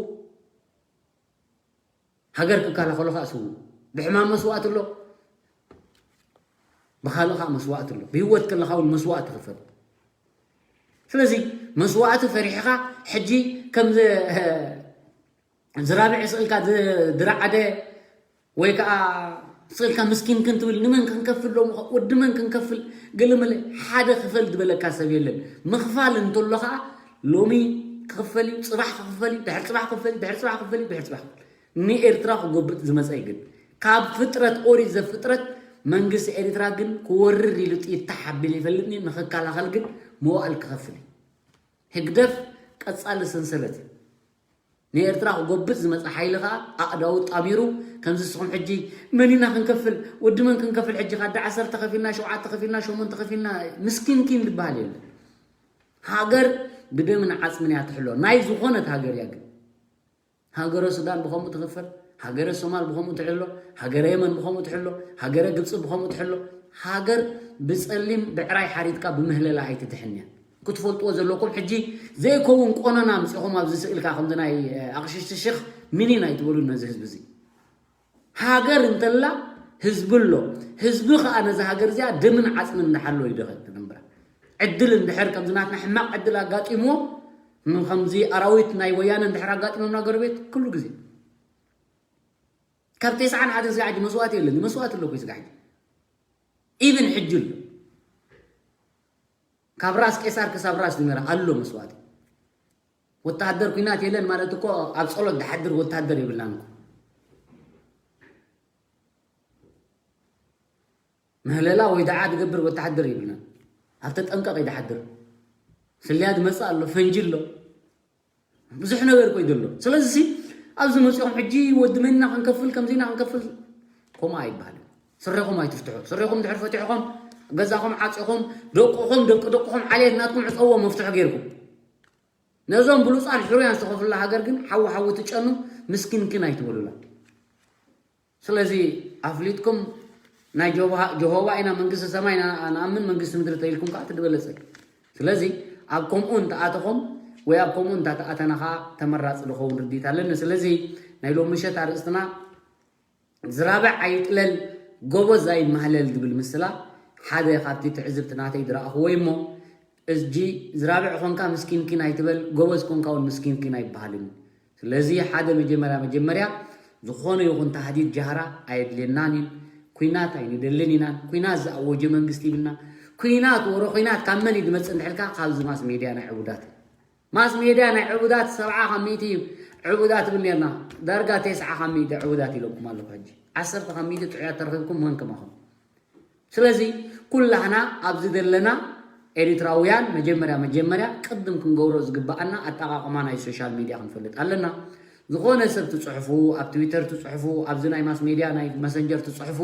ሃገር ክከላኸሉ ከዓ ስውኡ። ብሕማም መስዋእቲ ኣሎ፣ ብኻልእ ከዓ መስዋእቲ ኣሎ። ብህይወት ከለኻ እውን መስዋእቲ ትኽፈል። ስለዚ መስዋእቲ ፈሪሕኻ ሕጂ ከምዚ፣ እ፣ ዝራብዕ ስእልካ ዝ-፣ ዝረዓደ ወይ ከዓ ስእልካ ምስኪን ክንትብል ንመን ክንከፍል ሎሚ ኸ-፣ ወዲ መን ክንከፍል ገለመለ ሓደ ክፈል ዝበለካ ሰብ የለን። ምኽፋል እንተሎ ከዓ ሎሚ ክኽፈል እዩ፣ ፅባሕ ክኽፈል እዩ፣ ድሕሪ ፅባሕ ክኽፈል እዩ፣ ድሕሪ ፅባሕ ክኽፈል እዩ፣ ድሕሪ ፅባሕ ክኽፈል። ንኤርትራ ክጎብጥ ዝመፀ እዩ ግን ካብ ፍጥረት ኦሪት ዘፍጥረት መንግስቲ ኤርትራ ግን ክወርድ ኢሉ ጥይት ተሓቢሉ ይፈልጥኒ ንክከላኸል ግን መዋእል ክኸፍል እዩ። ህግደፍ ቀጻሊ ሰንሰለት እዩ። ንኤርትራ ክጎብጥ ዝመጸ ሓይሊ ከኣ ኣእዳዉ ጣሚሩ ከምዚ ንስኹም ሕጂ መን ኢና ክንከፍል ወዲ መን ክንከፍል ሕጂ ካዳ ዓሰርተ ከፊልና ሸውዓተ ከፊልና ሸሞንተ ከፊልና ምስኪንኪን ዝበሃል የለን። ሃገር ብደምን ዓጽምን እያ ትሕሎ። ናይ ዝኾነት ሃገር እያ ግን ሃገረ ሱዳን ብኸምኡ ትኽፈል፣ ሃገረ ሶማል ብኸምኡ ትሕሎ፣ ሃገረ የመን ብኸምኡ ትሕሎ፣ ሃገረ ግብፂ ብኸምኡ ትሕሎ። ሃገር ብፀሊም ብዕራይ ሓሪድካ ብምህለላ ኣይትድሕን እያ። ክትፈልጥዎ ዘለኩም ሕጂ ዘይከውን ቆነና ኣምፂኹም ኣብዚ ስእልካ ከምዚ ናይ ኣቕሽሽቲ ሽኽ ሚኒን ኣይትበሉ ነዚ ህዝቢ እዚ። ሃገር እንተላ ህዝቢ ኣሎ። ህዝቢ ከዓ ነዚ ሃገር እዚኣ ደምን ዓፅምን እንዳሓሎ ይደኸ ትነብራ። ዕድል እንድሕር ከምዚ ናትና ሕማቕ ዕድል ኣጋጢምዎ ንከምዚ ኣራዊት ናይ ወያነ እንድሕር ኣጋጢሞምና ጎረቤት ኩሉ ግዜ ካብ ተስዓን ሓደን ስጋዕ ሕጂ መስዋእቲ የለን። መስዋእቲ ኣሎ እኮ ስጋዕ ሕጂ ኢቭን ሕጂ ኣሎ። ካብ ራስ ቄሳር ክሳብ ራስ ኒመራ ኣሎ መስዋእቲ። ወታደር ኩናት የለን ማለት እኮ ኣብ ጸሎት ድሓድር ወታደር የብልናን እኮ። ምህለላ ወይ ደዓ ዝገብር ወታደር የብልናን። ኣብ ተጠንቀቕ እዩ ድሓድር። ስልያ ዝመጽእ ኣሎ፣ ፈንጂ ኣሎ። ብዙሕ ነገር እኮ እዩ ዘሎ። ስለዚ ሲ ኣብዚ መጺኹም ሕጂ ወዲ መን ኢና ክንከፍል ከምዚ ኢና ክንከፍል ከምኡ ኣይበሃልን። ስረኹም ኣይትፍትሑ። ስረኹም ድሕር ፈቲሕኹም ገዛኹም ዓጺኹም ደቅኹም ደቂ ደቅኹም ዓሌት ናትኩም ዕጸዎ መፍትሑ ገይርኩም ነዞም ብሉጻን ሕሩያን ዝተኸፍሉላ ሃገር ግን ሓዊ ሓዊ ትጨኑ ምስኪንኪን ኣይትበሉላ። ስለዚ ኣፍሊጥኩም ናይ ጀሆባ ኢና መንግስቲ ሰማይ ንኣምን መንግስቲ ምድሪ ተኢልኩም ከዓ ትድበለፀ። ስለዚ ኣብ ከምኡ እንተኣተኹም ወይ ኣብ ከምኡ እንተኣተና ከዓ ተመራፂ ዝኸውን ርድኢት ኣለኒ። ስለዚ ናይ ሎም ምሸት ኣርእስትና ዝራብዕ ኣይጥለል ጎበዝ ኣይማህለል ዝብል ምስላ ሓደ ካብቲ ትዕዝብቲ ናተይ ዝረኣኽዎ እሞ እጂ ዝራብዕ ኾንካ ምስኪንኪን ኣይትበል፣ ጎበዝ ኮንካ እውን ምስኪንኪን ኣይበሃልን። ስለዚ ሓደ መጀመርያ መጀመርያ ዝኾነ ይኹን ታህዲድ ጃህራ ኣየድልየናን እዩ። ኩናት ኣይንደልን ኢናን። ኩናት ዝኣወጀ መንግስቲ ይብልና። ኩናት ወረ ኩናት ካብ መን እዩ ዝመጽእ እንድሕልካ ካብዚ ማስ ሜድያ ናይ ዕቡዳት። ማስ ሜድያ ናይ ዕቡዳት ሰብዓ ካብ ሚእቲ እዩ። ዕቡዳት ትብል ነርና። ዳርጋ ተስዓ ካብ ሚእቲ ዕቡዳት ኢለኩም ኣለኹ። ሕጂ ዓሰርተ ካብ ሚእቲ ጥዑያት ተረኺብኩም መን ከማኹም። ስለዚ ኩላህና ኣብዚ ዘለና ኤሪትራውያን መጀመርያ መጀመርያ ቅድም ክንገብሮ ዝግባኣና ኣጠቓቕማ ናይ ሶሻል ሚድያ ክንፈልጥ ኣለና። ዝኾነ ሰብ ትጽሕፉ፣ ኣብ ትዊተር ትጽሕፉ፣ ኣብዚ ናይ ማስ ሜድያ ናይ መሰንጀር ትጽሕፉ፣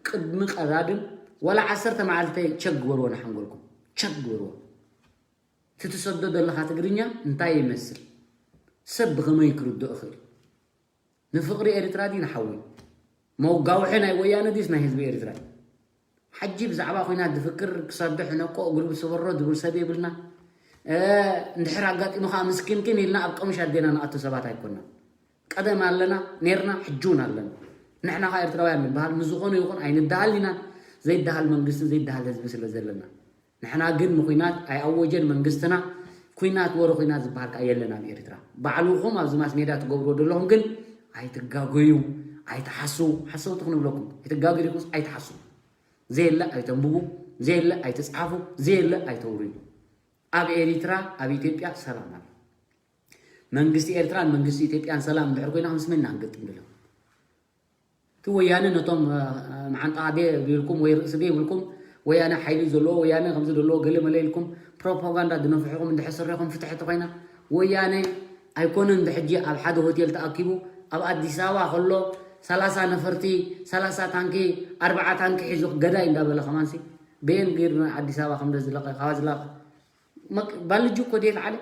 ቅድሚ ቀዳድም ዋላ ዓሰርተ መዓልቲ ቸክ ግበርዎ ንሓንጎልኩም። ቸክ ግበርዎ። እቲ ትሰዶ ዘለኻ ትግርኛ እንታይ ይመስል? ሰብ ብኸመይ ክርድኦ ይኽእል? ንፍቕሪ ኤርትራ ድዩ ንሓዊ? መውጋውሒ ናይ ወያነ ድዩስ ናይ ህዝቢ ኤርትራ? ሓጂ ብዛዕባ ኹናት ዝፍክር ክሳዱ ሕነቆ እግሩ ብስበሮ ዝብል ሰብ የብልና። እንድሕር ኣጋጢሙ ከዓ ምስኪንኪን ኢልና ኣብ ቀምሽ ኣዴና ንኣቱ ሰባት ኣይኮና። ቀደም ኣለና ኔርና፣ ሕጂ እውን ኣለና። ንሕና ከዓ ኤርትራውያን ንበሃል፣ ምስ ዝኾነ ይኹን ኣይንደሃል ኢና። ዘይደሃል መንግስቲ ዘይደሃል ህዝቢ ስለ ዘለና። ንሕና ግን ንኹናት ኣይኣወጀን መንግስትና። ኩናት ወረ ኩናት ዝበሃል ከዓ የለን ኣብ ኤርትራ። ባዕልኹም ኣብዚ ማስ ሜድያ ትገብርዎ ዘለኹም ግን ኣይትጋገዩ፣ ኣይትሓስቡ። ሓሰውቲ ክንብለኩም ኣይትጋገዩ ይኹንስ ኣይትሓስቡ። ዘየለ ኣይተንብቡ፣ ዘየለ ኣይትጽሓፉ፣ ዘየለ ኣይተውርዩ። ኣብ ኤሪትራ ኣብ ኢትዮጵያ ሰላም ኣሎ። መንግስቲ ኤርትራን መንግስቲ ኢትዮጵያን ሰላም እንድሕር ኮይና ምስ መን ኢና ክንገጥም ዘለና? እቲ ወያነ ነቶም መዓንጣ ደ ይብልኩም ወይ ርእሲ ደ ይብልኩም፣ ወያነ ሓይሊ ዘለዎ፣ ወያነ ከምዚ ዘለዎ ገለ መለ ኢልኩም ፕሮፓጋንዳ ዝነፍሕኹም እንድሕር ስሪኹም ፍትሒ ተኾይና፣ ወያነ ኣይኮነን እንደ ሕጂ ኣብ ሓደ ሆቴል ተኣኪቡ ኣብ ኣዲስ ኣበባ ከሎ ሰላሳ ነፈርቲ፣ ሰላሳ ታንኪ፣ ኣርባዓ ታንኪ ሒዙ ገዳይ እንዳበለ ከማንሲ በየን ገይሩ ኣዲስ ኣበባ ከም ዝለቐ ካብ ዝለቐ ባልጁ እኮ ደይ ለዓለ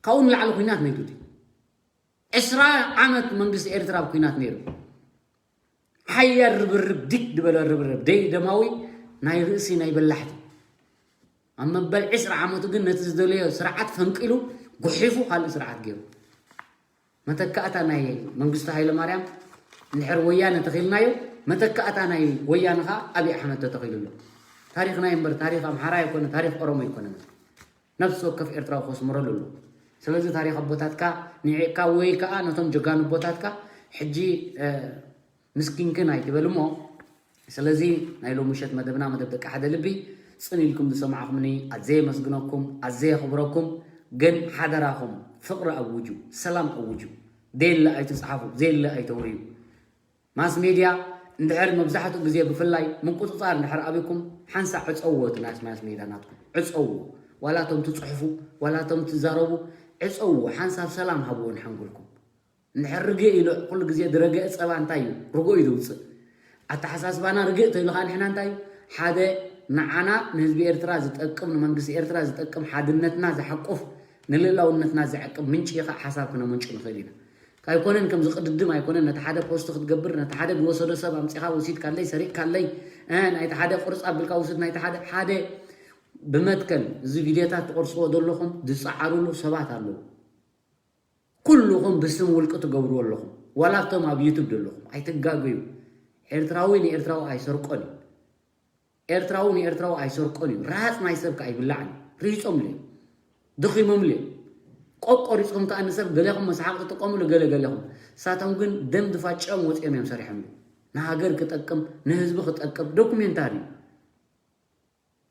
ካብኡ ንላዕሊ ኩናት ነይሩ ድዩ? ዕስራ ዓመት መንግስቲ ኤርትራ ኣብ ኩናት ነይሩ። ሓያል ርብርብ፣ ዲግ ዝበለ ርብርብ ደይ ደማዊ ናይ ርእሲ ናይ በላሕቲ። ኣብ መበል ዕስራ ዓመቱ ግን ነቲ ዝደለዮ ስርዓት ፈንቂሉ ጉሒፉ ካልእ ስርዓት ገይሩ። መተካእታ ናይ መንግስቱ ሃይለማርያም እንድሕር ወያነ ተኺልናዮ፣ መተካእታ ናይ ወያነ ኸዓ ኣብይ ኣሕመድ ተተኺሉ ኣሎ። ታሪኽና እዩ እምበር ታሪኽ ኣምሓራ ኣይኮነ፣ ታሪኽ ኦሮሞ ኣይኮነን። ነፍሲ ወከፍ ኤርትራዊ ከስምረሉ ኣሎ። ስለዚ ታሪኽ ኣቦታትካ ንዒቕካ ወይ ከዓ ነቶም ጀጋኑ ኣቦታትካ ሕጂ ምስኪንክን ኣይትበል እሞ። ስለዚ ናይ ሎሚ ምሸት መደብና መደብ ደቂ ሓደ ልቢ ጽን ኢልኩም ዝሰማዕኹምኒ ኣዘየ የመስግነኩም፣ ኣዘየ የኽብረኩም። ግን ሓደራኹም ፍቕሪ ኣውጁ፣ ሰላም ኣውጁ። ዘየለ ኣይትጽሓፉ፣ ዘየለ ኣይተውርዩ። ማስ ሜድያ እንድሕር መብዛሕትኡ ግዜ ብፍላይ ምቁጽጻር እንድሕር ኣቢኩም ሓንሳእ ዕጸውዎ፣ እቲ ናይ ማስ ሜድያ ናትኩም ዕጸውዎ። ዋላ እቶም ትጽሕፉ ዋላ እቶም ትዛረቡ ዕጸውዎ። ሓንሳብ ሰላም ሃብዎ ንሓንጎልኩም። እንድሕር ርግእ ኢሉ ኩሉ ግዜ ዝረገአ ጸባ እንታይ እዩ? ርጉእ እዩ ዝውጽእ። ኣተሓሳስባና ርግእ ተይሉ ከዓ ንሕና እንታይ እዩ? ሓደ ንዓና ንህዝቢ ኤርትራ ዝጠቅም ንመንግስቲ ኤርትራ ዝጠቅም ሓድነትና ዝሓቁፍ ንልእላውነትና ዝዕቅብ ምንጪ ከዓ ሓሳብ ክነመንጩ ንኽእል ኢና። ኣይኮነን ከምዚ ቅድድም ኣይኮነን። ነቲ ሓደ ፖስት ክትገብር ነቲ ሓደ ዝወሰዶ ሰብ ኣምጺኻ ወሲድካለይ ሰሪቅካለይ ናይቲ ሓደ ቅርጽ ኣቢልካ ውስድ ናይቲ ሓደ ሓደ ብመትከል እዚ ቪድዮታት ትቐርጽዎ ዘለኹም ዝጸዓሩሉ ሰባት ኣለዉ። ኩልኹም ብስም ውልቂ ትገብርዎ ኣለኹም ዋላ ኣብቶም ኣብ ዩቱብ ዘለኹም ኣይትጋገዩ። ኤርትራዊ ንኤርትራዊ ኣይሰርቆን እዩ። ኤርትራዊ ንኤርትራዊ ኣይሰርቆን እዩ። ራሃፅ ናይ ሰብ ከዓ ኣይብላዕን እዩ። ርሂፆምሉ እዮም። ደኺሞምሉ እዮም። ቆቆሪፅኩም ከዓ ንሰብ ገሌኹም መሰሓቕ ትጥቀሙሉ ገለ ገሌኹም። ንሳቶም ግን ደም ድፋጭኦም ወፂኦም እዮም ሰሪሖምሉ። ንሃገር ክጠቅም ንህዝቢ ክጠቅም ዶኩሜንታሪ እዩ።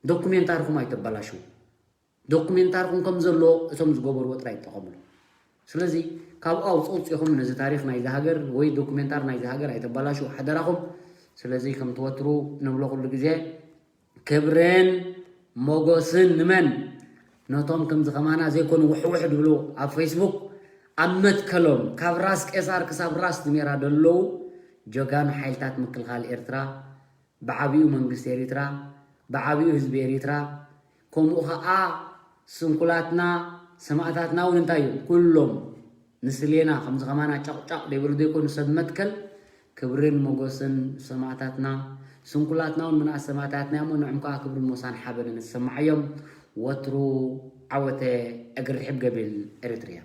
ዶኩሜንታርኹም ኣይተባላሽዉ። ዶኩሜንታርኹም ከም ዘሎ እቶም ዝገበርዎ ጥራይ ይጠቐምሉ። ስለዚ ካብኡ ኣውፅኡ ውፅኢኹም ነዚ ታሪኽ ናይዚ ሃገር ወይ ዶኩሜንታር ናይዚ ሃገር ኣይተባላሽዉ ሓደራኹም። ስለዚ ከም ትወትሩ ንብሎ ኩሉ ግዜ ክብርን ሞጎስን ንመን ነቶም ከምዚ ከማና ዘይኮኑ ውሕውሕ ድብሉ ኣብ ፌስቡክ ኣብ መትከሎም ካብ ራስ ቄሳር ክሳብ ራስ ዝሜራ ደለዉ ጀጋኑ ሓይልታት ምክልኻል ኤርትራ ብዓቢኡ መንግስቲ ኤሪትራ ብዓቢኡ ህዝቢ ኤሪትራ ከምኡ ኸዓ ስንኩላትና ሰማእታትና እውን እንታይ እዮም ኩሎም ንስሌና ከምዚ ከማና ጫቕጫቕ ዘይበሉ ዘይኮኑ ሰብ መትከል ክብርን ሞጎስን ሰማእታትና ስንኩላትና እውን ምንኣስ ሰማእታትና እዮም ንዕም ከዓ ክብርን ሞሳን ሓበንን ዝሰማዓዮም ወትሩ ዓወተ እግሪ ሕብ ገቢል ኤሪትርያ